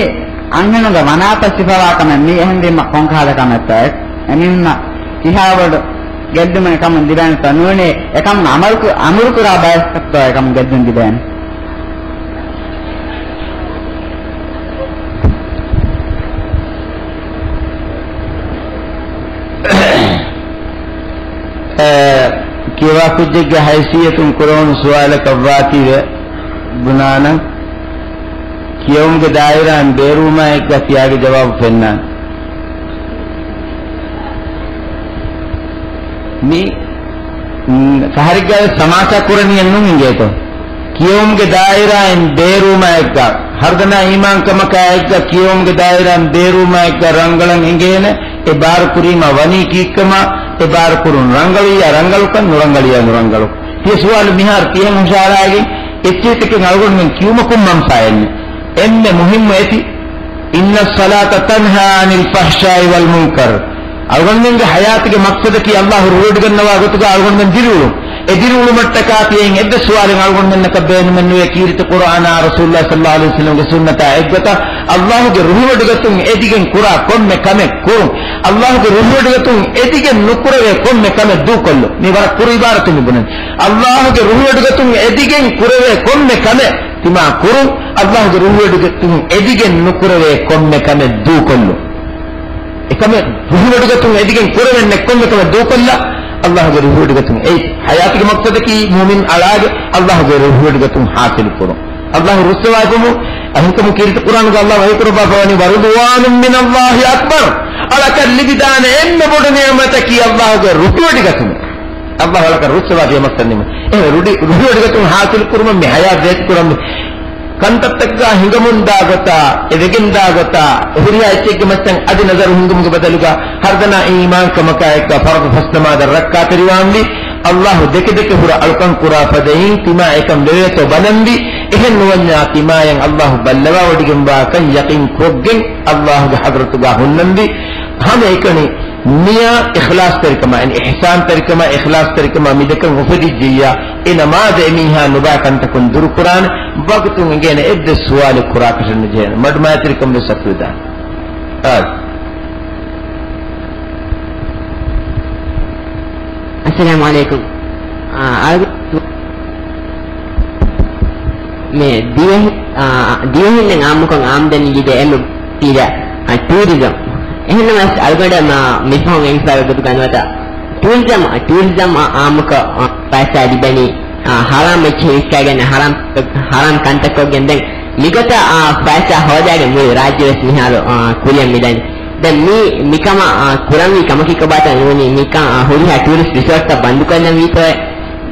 އަންހެނުންގެ ވަނާތައް ސިފަވާ ކަމެއް މި އެހެންވީމަ ކޮންކަހަލަ ކަމެއްތޯ؟ އެ-، އެމީހުންނަށް ކިހާވަޑު ގެއްލުމެއް ކަމުން ދިބޭނެތޯ؟ ނޫނީ އެކަމުން އަމަލު ކު-، އަމުރު ކުރާ ބައެއްތޯ އެކަމުން ގެއްލުން ދިބޭނެ؟ އެ، ކިޔަވާ ކުއްޖެއްގެ ހައިސިއްޔަތުން ކުރެވުނު ސުވާލަކަށް ވާތީވެ ބުނާނަން. ކިޔެވުމުގެ ދާއިރާއިން ބޭރުވުމާ އެއްގަ ތިޔާގެ ޖަވާބު ފެންނާނެ. މި، މް، ކަހަރެއްގައި ސަމާސާ ކުރަނީއެއްނު އިނގޭތޯ. ކިޔެވުމުގެ ދާއިރާއިން ބޭރުވުމާ އެއްގަ، ހަރުދަނާ އީމާންކަމަކާ އެއްގަ ކިޔެވުމުގެ ދާއިރާއިން ބޭރުވުމާ އެއްގަ ރަނގަޅަށް އެނގޭނެ. އެ ބާރު ކުރީމަ ވަނީ ކީއްކަމާ، އެ ބާރު ކުރުން ރަނގަޅުވިޔާ ރަނގަޅުކަން، ނުރަނގަޅިޔާ ނުރަނގަޅު. ތިޔަ ސުވާލު މިހާރު ތިހެން ހުށަހަޅާގެން އެއްޗެހިތަކެއް އަޅުގަނޑުމެން ކިޔުމަކުން މަންފާއެއްނެ. އެންމެ މުހިއްމު އެތި، إن الصلاة تنهى عن الفحشاء والمنكر. އަޅުގަނޑުމެންގެ ޙަޔާތުގެ މަޤްޞަދަކީ ﷲ ރުހިވޮޑިގަންނަވާ ގޮތުގަ އަޅުގަނޑުމެން ދިރިއުޅުން. އެ ދިރިއުޅުމަށްޓަކާ ތިޔައިން އެއްވެސް ސުވާލެއް އަޅުގަނޑުމެންނަކަށް ބޭނުމެއްނުވޭ. ކީރިތި ޤުރުއާނާ ރަސޫލުﷲ ޞައްލަﷲ ޢަލައިހި ވަސައްލަމްގެ ސުންނަތާ އެއްގޮތަށް ﷲ ގެ ރުހިވޮޑިގަތުން އެދިގެން ކުރާ ކޮންމެ ކަމެއް ކުރުން. ﷲ ގެ ރުހިވޮޑިގަތުން އެދިގެން ނުކުރެވޭ ކޮންމެ ކަމެއް ދޫކޮށްލުން. މީ ވަރަށް ކުރު ޢިބާރަތެއް މި ބުނަނީ. ﷲ ގެ ރުހިވޮޑިގަތުން އެދިގެން ކުރެވޭ ކޮންމެ ކަމެއް ތިމާ ކުރުން. ﷲ ގެ ރުހިވޮޑިގަތުން އެދިގެން ނުކުރެވޭ ކޮންމެ ކަމެއް ދޫކޮށްލުން. އެކަމެއް ރުހިވޮޑިގަތުން އެދިގެން ކުރެވެން ނެތް ކޮންމެ ކަމެއް ދޫކޮށްލާ، ﷲ ގެ ރުހިވޮޑިގަތުން އެއީ. ޙަޔާތުގެ މަޤްޞަދަކީ މުއުމިން އަޅާގެ ﷲ ގެ ރުހިވޮޑިގަތުން ޙާޞިލު ކުރުން. ﷲ ރުއްސަވާލުމު، އެހެންކަމުން ކީރިތި ޤުރުއާނުގަ ﷲ ވަޙީކުރައްވާފަ ވަނީ، ورضوان من الله أكبر. އަޅަކަށް ލިބިދާނެ އެންމެ ބޮޑު ނިޢުމަތަކީ ﷲ ގެ ރުހިވޮޑިގަތުމެއް. ﷲ އަޅަކަށް ރުއްސަވާ ދިޔަ މައްސަލަ ނިމުން. އެހެން ރުޑި-، ރުހިވޮޑިގަތުން ޙާޞިލު ކުރުމަށް މި ޙަޔާތް ދޭތި ކުރަން. ކަންތައްތަކުގަ ހިނގަމުންދާ ގޮތާ، އެ ވެގެންދާ ގޮތާ، އެ ހުރިހާ އެއްޗެއްގެ މައްޗަށް އަދި ނަޒަރު ހިންގުމުގެ ބަދަލުގަ ހަރުދަނާ އީމާންކަމަކާ އެއްގަ ފަރުޟު ފަސް ނަމާދަށް ރައްކާތެރިވާންވީ. އައްލާހު ދެކެ ދެކެ ހުރަ އަޅުކަން ކުރާ ފަދައިން ތިމާ އެކަން ވެވޭތޯ ބަލަންވީ. އެހެން ނުވަންޏާ ތިމާޔަށް އައްލާހު ބައްލަވާވޮޑިގެންވާކަން ޔަޤީން ކުރޮއްގެން އައްލާހުގެ ޙަޟްރަތުގަ ހުންނަންވީ. ހަމައެކަނި ނިޔާ އިޚްލާޞްތެރިކަމާ، އިޙްސާންތެރިކަމާ، އިޚްލާޞްތެރިކަމާ މިދެކަން އުފެދިއްޖިއްޔާ، އެ ނަމާދަށް އެމީހާ ނުބައި ކަންތަކުން ދުރުކުރާނެ. ވަގުތުން އެނގޭނެ އެއްވެސް ސުވާލެއް ކުރާކަށެއް ނުޖެހޭނެ. މަޑުމައިތިރިކަން ވެސް އަތުވެދާނެ. އާދެ. އައްސަލާމު ޢަލައިކުމް. އާ، އަޅުގަނޑު މި ދިވެހި-، އާ، ދިވެހިންނަށް އާއްމުކޮށް އާމްދަނީ ލިބޭ އެންމެ ބޮޑު އަދި ޓޫރިޒަމް. އެހެންނަމަވެސް އަޅުގަނޑަށް މި-، މިފަހުން އެނގިފައިވާ ގޮތުގަ ނުވަތަ ޓޫރިޒަމް، ޓޫރިޒަމް އާ-، އާއްމުކޮށް، އާ، ފައިސާ ލިބެނީ، އާ، ހަރާމް އެއްޗެއް ވިއްކާގެން ހަރާމް، ހަރާމް ކަންތައް ކޮށްގެން. ދެން މިގޮތަށް، އާ، ފައިސާ ހޯދާގެން މުޅި ރާއްޖެ ވެސް މިހާރު، އާ، ކުރިއަށް މިދަނީ. ދެން މި-، މިކަމަށް، އާ، ކުރަންވީ ކަމަކީ ކޮބާތޯ ނޫނީ މިކަން، އާ، ހުރިހާ ޓޫރިސްޓް ރިސޯޓްތައް ބަންދުކޮށްލަންވީތޯއޭ؟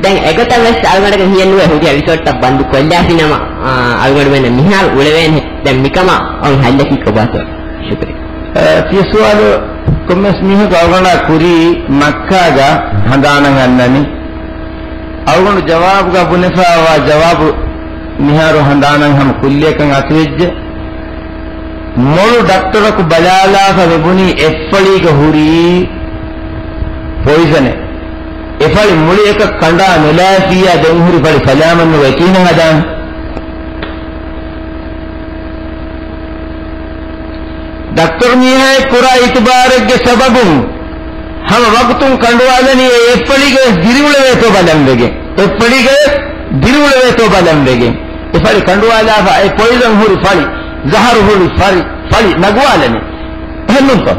ދެން އެގޮތަށް ވެސް އަޅުގަނޑަކަށް ހިޔެއް ނުވޭ ހުރިހާ ރިސޯޓްތައް ބަންދު ކޮށްލާފިނަމަ، އާ، އަޅުގަނޑުމެންނަށް މިހާރު އުޅެވޭނެ. ދެން މިކަމަށް އޮން ހައްލަކީ ކޮބާތޯ؟ ޝުކުރިއްޔާ. އަ، ތިޔަ ސުވާލު ކޮންމެސް މީހަކު އަޅުގަނޑާ ކުރީ މައްކާގަ ހަނދާނަށް އަންނަނީ. އަޅުގަނޑު ޖަވާބުގަ ބުނެފައިވާ ޖަވާބު މިހާރު ހަނދާނަށް ހަމަ ކުއްލިއަކަށް އަތުވެއްޖެ. މޮޅު ޑޮކްޓަރަކު ބަލާލާފަ މިބުނީ އެއްފަޅީގަ ހުރީ ޕޮއިޒަނެއް. އެފަޅި މުޅިއަކަށް ކަނޑާ ނުލާފިއްޔާ ދެން ހުރި ފަޅި ސަލާމަތްނުވެ ކިހިނެއް ހަދާން؟ ޑޮކްޓަރު މީހާއެއް ކުރާ އިތުބާރެއްގެ ސަބަބުން ހަމަ ވަގުތުން ކަނޑުވާލަނީ އެ އެއްފަޅީގަ ދިރިއުޅެވޭތޯ ބަލަން ވެގެން. އެއްފަޅީގަ ދިރިއުޅެވޭތޯ ބަލަން ވެގެން. އެފަޅި ކަނޑުވާލާފަ އެ ޕޮއިޒަން ހުރި ފަޅި، ޒަހަރު ހުރި ފަޅި، ފަޅި ނަގުވާލަނީ. އެހެންނޫންތޯ؟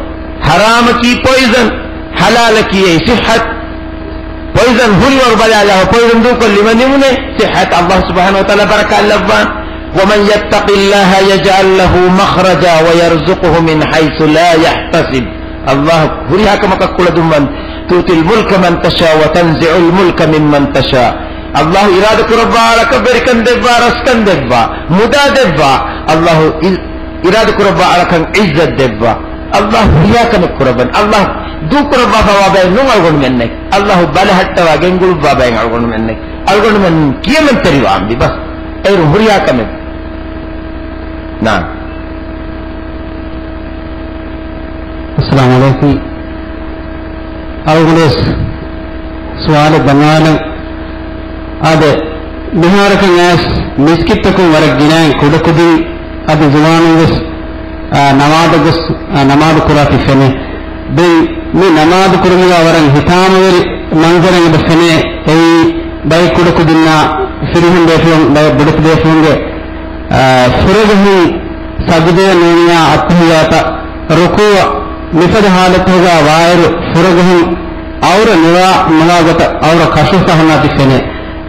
ހަރާމަކީ ޕޮއިޒަން، ހަލާލަކީ އެއީ ސިއްހަތު. ޕޮއިޒަން ހުރިވަރު ބަލާލާފަ ޕޮއިޒަން ދޫކޮށްލީމަ ނިމުނޭ ސިއްހަތު. އައްލާހު ސުބްޙާނަހޫ ވަތަޢާލާ ބަރަކާތް ލައްވާން. وَمَن يَتَّقِ اللَّهَ يَجْعَل لَّهُ مَخْرَجًا وَيَرْزُقْهُ مِنْ حَيْثُ لَا يَحْتَسِبُ. އައްލާހު ހުރިހާ ކަމަކަށް ކުޅަދުންވަން. تُؤْتِي الْمُلْكَ مَن تَشَاءُ وَتَنزِعُ الْمُلْكَ مِمَّن تَشَاءُ. އައްލާހު އިރާދަކުރައްވާ އަޅަކަށް ވެރިކަން ދެއްވާ، ރަސްކަން ދެއްވާ، މުދާ ދެއްވާ. އައްލާހު އި-، އިރާދަކުރައްވާ އަޅަކަށް ޢިއްޒަތް ދެއްވާ. އައްލާހު ހުރިހާ ކަމެއް ކުރައްވަން. އައްލާހު ދޫކުރައްވާފައިވާ ބައެއް ނޫން އަޅުގަނޑުމެންނެއް. އައްލާހު ބަލަހައްޓަވާ ގެންގުޅުއްވާ ބައެއް އަޅުގަނޑުމެންނެއް. އަޅުގަނޑުމެން ކިޔަމަންތެރިވާންވީ ބަސް. އޭރު ހުރިހާ ކަމެއް. ނާން. އައްސަލާމު ޢަލައިކުމް. އަޅުގަނޑުވެސް ސުވާލެއް ދަންނަވާލަން. އާދެ، މިހާރަކަށް އައިސް މިސްކިތްތަކުން ވަރަށް ގިނައިން ކުޑަކުދިން އަދި ޒުވާނުން ވެސް، އާ، ނަމާދަށް ގޮސް، އާ، ނަމާދު ކުރާތީ ފެނޭ. ދެން މި ނަމާދު ކުރުމުގަ ވަރަށް ހިތާމަވެރި މަންޒަރެއް އެބަ ފެނޭ. އެއީ ބައެއް ކުޑަކުދިންނާ ފިރިހެން ބޭފުޅުން، ބައެއް ބޮޑެތި ބޭފުޅުންގެ، އާ، ފުރަގަހުން ސަޖިދަޔަށް ނޫނިޔާ އައްތަހިޔާތަށް ރުކޫޢަށް މިފަދަ ހާލަތުގަ ވާއިރު ފުރަގަހުން އައުރަ ނިވާ ނުވާ ގޮތަށް އައުރަ ކަޝުފަ ހަނާތި ފެނޭ.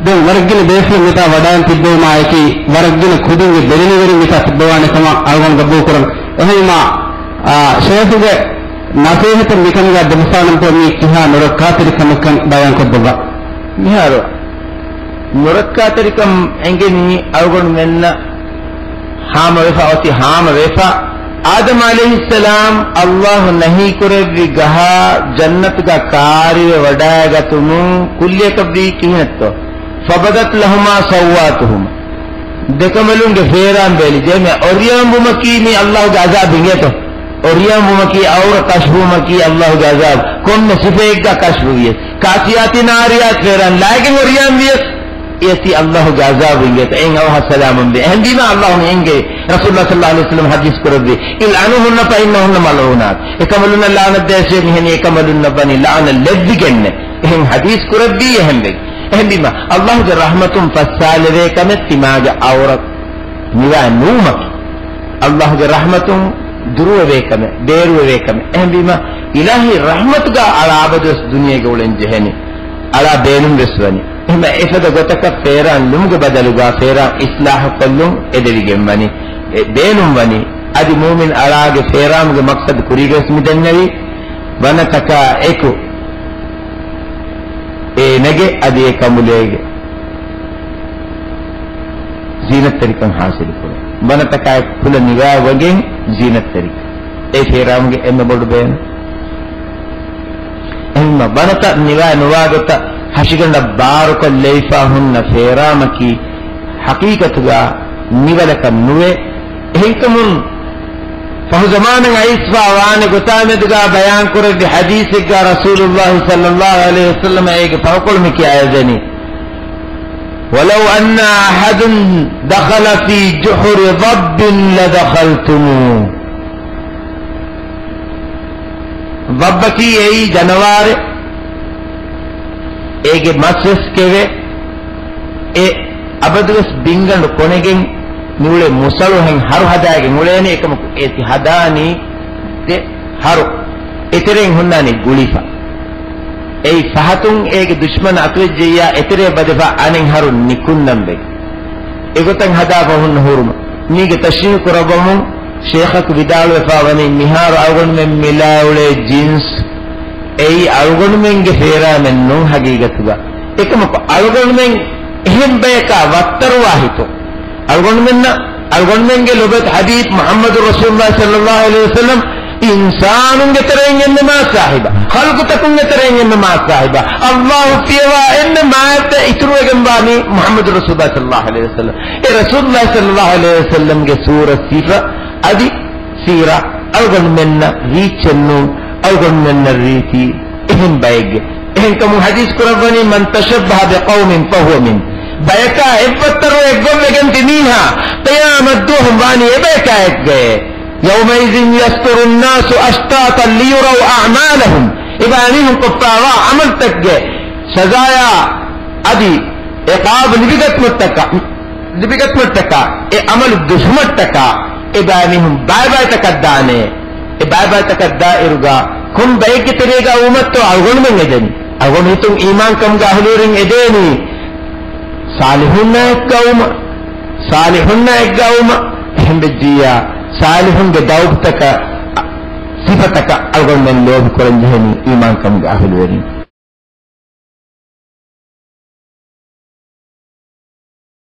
ދެން ވަރަށްގިނަ ބޭފުޅުން މިތާ ވަޑައިން ތިއްބެވުމާއެކީ، ވަރަށްގިނަ ކުދިންގެ ބެލެނިވެރިން މިތާ ތިއްބަވާނެ ކަމަށް އަޅުގަނޑު ގަބޫލުކުރަން. އެހެންވީމާ، އާ، ޝޭޚުގެ ނަސޭހަތަށް މިކަމުގަ ދެމިފާނަންތޯ މީ ކިހާ ނުރައްކާތެރި ކަމެއްކަން ބަޔާން ކޮށްދެއްވާ. މިހާރު ނުރައްކާތެރިކަން އެނގެނީ އަޅުގަނޑުމެންނަށް ހާމަވެފަ، އޮތީ ހާމަވެފަ. އާދަމް ޢަލައިހިއްސަލާމް އައްލާހު ނަހީ ކުރެއްވި ގަހާ ޖަންނަތުގަ ކާރިވެ ވަޑައިގަތުމުން ކުއްލިއަކަށްވީ ކިހިނެއްތޯ؟ فَبَدَتْ لَهُمَا سَوْآتُهُمَا. ދެކަނބަލުންގެ ފޭރާން ބޭލި ޖެހެމެ އޮރިޔާން ވުމަކީ މީ އައްލާހުގެ ޢަޒާބު އިނގޭތޯ؟ އޮރިޔާން ވުމަކީ އައުރަ ކަޝްފުވުމަކީ އައްލާހުގެ ޢަޒާބު. ކޮންމެ ސިފައެއްގަ ކަޝްފުވިޔަސް. كَاسِيَاتٍ عَارِيَاتٍ ފޭރާން ލާގެން އޮރިޔާން ވިޔަސް. އޭތި އައްލާހުގެ ޢަޒާބު އިނގޭތަ؟ އެއިން އަވަހަށް ސަލާމަތްވެ. އެހެންވީމާ އައްލާހު މި އެނގޭ، ރަސޫލުﷲ ޞައްލަﷲު ޢަލައިހި ވަސައްލަމަ ޙަދީޘް ކުރެއްވި، اِلْعَنُوهُنَّ فَإِنَّهُنَّ مَلْعُونَاتٌ. އެކަނބަލުންނަށް ލަޢުނަތް ދޭށޭ، މިހެނީ އެކަނބަލުންނަށް ވަނީ ލަޢުނަތް ލެއްވިގެންނޭ. އެހެން ޙަދީޘް ކުރެއްވީ އެހެންވެ. އެހެންވީމާ އައްލާހުގެ ރަޙްމަތުން ފައްސާލެވޭ ކަމެއް ތިމާގެ އައުރަ ނިވާ ނުވުމަކީ، އައްލާހުގެ ރަޙްމަތުން ދުރުވެވޭ ކަމެއް، ބޭރުވެވޭ ކަމެއް. އެހެންވީމަ، އިލާހީ ރަޙްމަތުގަ އަޅާ އަބަދުވެސް ދުނިޔޭގަ އުޅެން ޖެހެނީ. އަޅާ ބޭނުން ވެސް ވަނީ. އެހެންވެ، އެފަދަ ގޮތަކަށް ފޭރާން ލުމުގެ ބަދަލުގަ ފޭރާން އިޞްލާޙު ކޮށްލުން އެދެވިގެން ވަނީ. އެ ބޭނުން ވަނީ. އަދި މުއުމިން އަޅާގެ ފޭރާމުގެ މަޤްޞަދު ކުރީގަވެސް މި ދެންނެވި ވަނަތަކާ އެކު އޭނަގެ އަދި އެ ކަނބުލޭގެ ޒީނަތްތެރިކަން ޙާޞިލުކުރުން. ވަނަތަކާއެކު ކުލަ ނިވާ ވަގެން ޒީނަތްތެރިކަން. އެ ފޭރާމުގެ އެންމެ ބޮޑު ބޭނުން. އެހެންމަ ވަނަތައް ނިވާ ނުވާ ގޮތަށް ހަށިގަނޑަށް ބާރުކޮށްލައިފާ ހުންނަ ފޭރާމަކީ ޙަޤީޤަތުގަ ނިވަލަކަށް ނުވޭ. އެހެންކަމުން ފަހު ޒަމާނަށް އައިސްފާ ވާނެ ގޮތާމެދުގަ ބަޔާންކުރެއްވި ޙަދީޘެއްގަ ރަސޫލުﷲ ޞައްލަﷲ ޢަލައިހި ވަސައްލަމަ އޭގެ ފަހުކޮޅު މި ކިޔައިދެނީ، ولو أن أحد دخل في جحر ضب لدخلتموه. ޟައްބަކީ އެއީ ޖަނަވާރެއް. އޭގެ މަސްވެސް ކެވެ. އެ އަބަދުވެސް ބިންގަނޑު ކޮނެގެން މިއުޅޭ މުސަޅުހެން ހަރު ހަދާގެން އުޅޭނެ. އެކަމަކު އޭތި ހަދާނީ ދެ ހަރު. އެތެރެއިން ހުންނާނީ ގުޅިފަ. އެއީ ފަހަތުން އޭގެ ދުޝްމަން އަތުވެއްޖެއްޔާ އެތެރޭ ވަދެފަ އަނެއް ހަރު ނިކުންނަން ވެގެން. އެގޮތަށް ހަދާފަ ހުންނަ ހުރުމަށް މީގެ ތަޝްރީޙު ކުރައްވަމުން ޝޭޚަކު ވިދާޅުވެފާ ވަނީ، މިހާރު އަޅުގަނޑުމެން މިލާ އުޅޭ ޖިންސް އެއީ އަޅުގަނޑުމެންގެ ފޭރާމެއް ނޫން ހަގީގަތުގަ. އެކަމަކު އަޅުގަނޑުމެން އެހެން ބަޔަކާ ވައްތަރުވާ ހިތުން އަޅުގަނޑުމެންނަށް، އަޅުގަނޑުމެންގެ ލޮބުވެތި ޙަބީބު މުޙައްމަދު ރަސޫލުﷲ ޞައްލަﷲ ޢަލައިހި ވަސައްލަމް އިންސާނުންގެ ތެރެއިން އެންމެ މާތް ސާހިބާ، ޚަލްޤުތަކުންގެ ތެރެއިން އެންމެ މާތް ސާހިބާ، ﷲ ފިޔަވާ އެންމެ މާތް އިތުރުވެގެން ވާނީ މުޙައްމަދު ރަސޫލުﷲ ޞައްލަﷲ ޢަލައިހި ވަސައްލަމް. އެ ރަސޫލުﷲ ޞައްލަﷲ ޢަލައިހި ވަސައްލަމްގެ ސޫރަ، ސިފަ އަދި ސީރާ އަޅުގަނޑުމެންނަށް ރީއްޗެއް ނޫން. އަޅުގަނޑުމެންނަށް ރީތި އެހެން ބައެއްގެ. އެހެންކަމުން ޙަދީޘް ކުރައްވަނީ، من تشبه بقوم فهو منهم. ބަޔަކާ އެއްވައްތަރު އެއްގޮށްވެގެން ތި މީހާ، ޤިޔާމަތް ދުވަހު ވާނީ އެބަޔަކާ އެއްގައޭ. يومئذ يصدر الناس أشتاتا ليروا أعمالهم. އެބައިމީހުން ކޮށްފާވާ ޢަމަލުތަކުގެ ސަޒާޔާ އަދި ޢިޤާބު ލިބިގަތުމަށްޓަކާ، ލިބިގަތުމަށްޓަކާ، އެ ޢަމަލު ދުށުމަށްޓަކާ، އެބައިމީހުން ބައިބައިތަކަށް ދާނެ. އެ ބައިބައިތަކަށް ދާއިރުގަ ކޮން ބައެއްގެ ތެރޭގަ ވުމަށްތޯ އަޅުގަނޑުމެން އެދެނީ؟ އަޅުގަނޑު ހިތުން އީމާންކަމުގެ އަހުލުވެރިން އެދޭނީ ޞާލިޙުންނާ އެއްގަ ވުމަށް، ޞާލިޙުންނާ އެއްގަ ވުމަށް. އެހެންވެއްޖިއްޔާ، ޞާލިޙުންގެ ދައުބުތަކަށް، ސިފަތަކަށް އަޅުގަނޑުމެން ލޯބިކުރަން ޖެހެނީ އީމާންކަމުގެ އަހުލުވެރިން.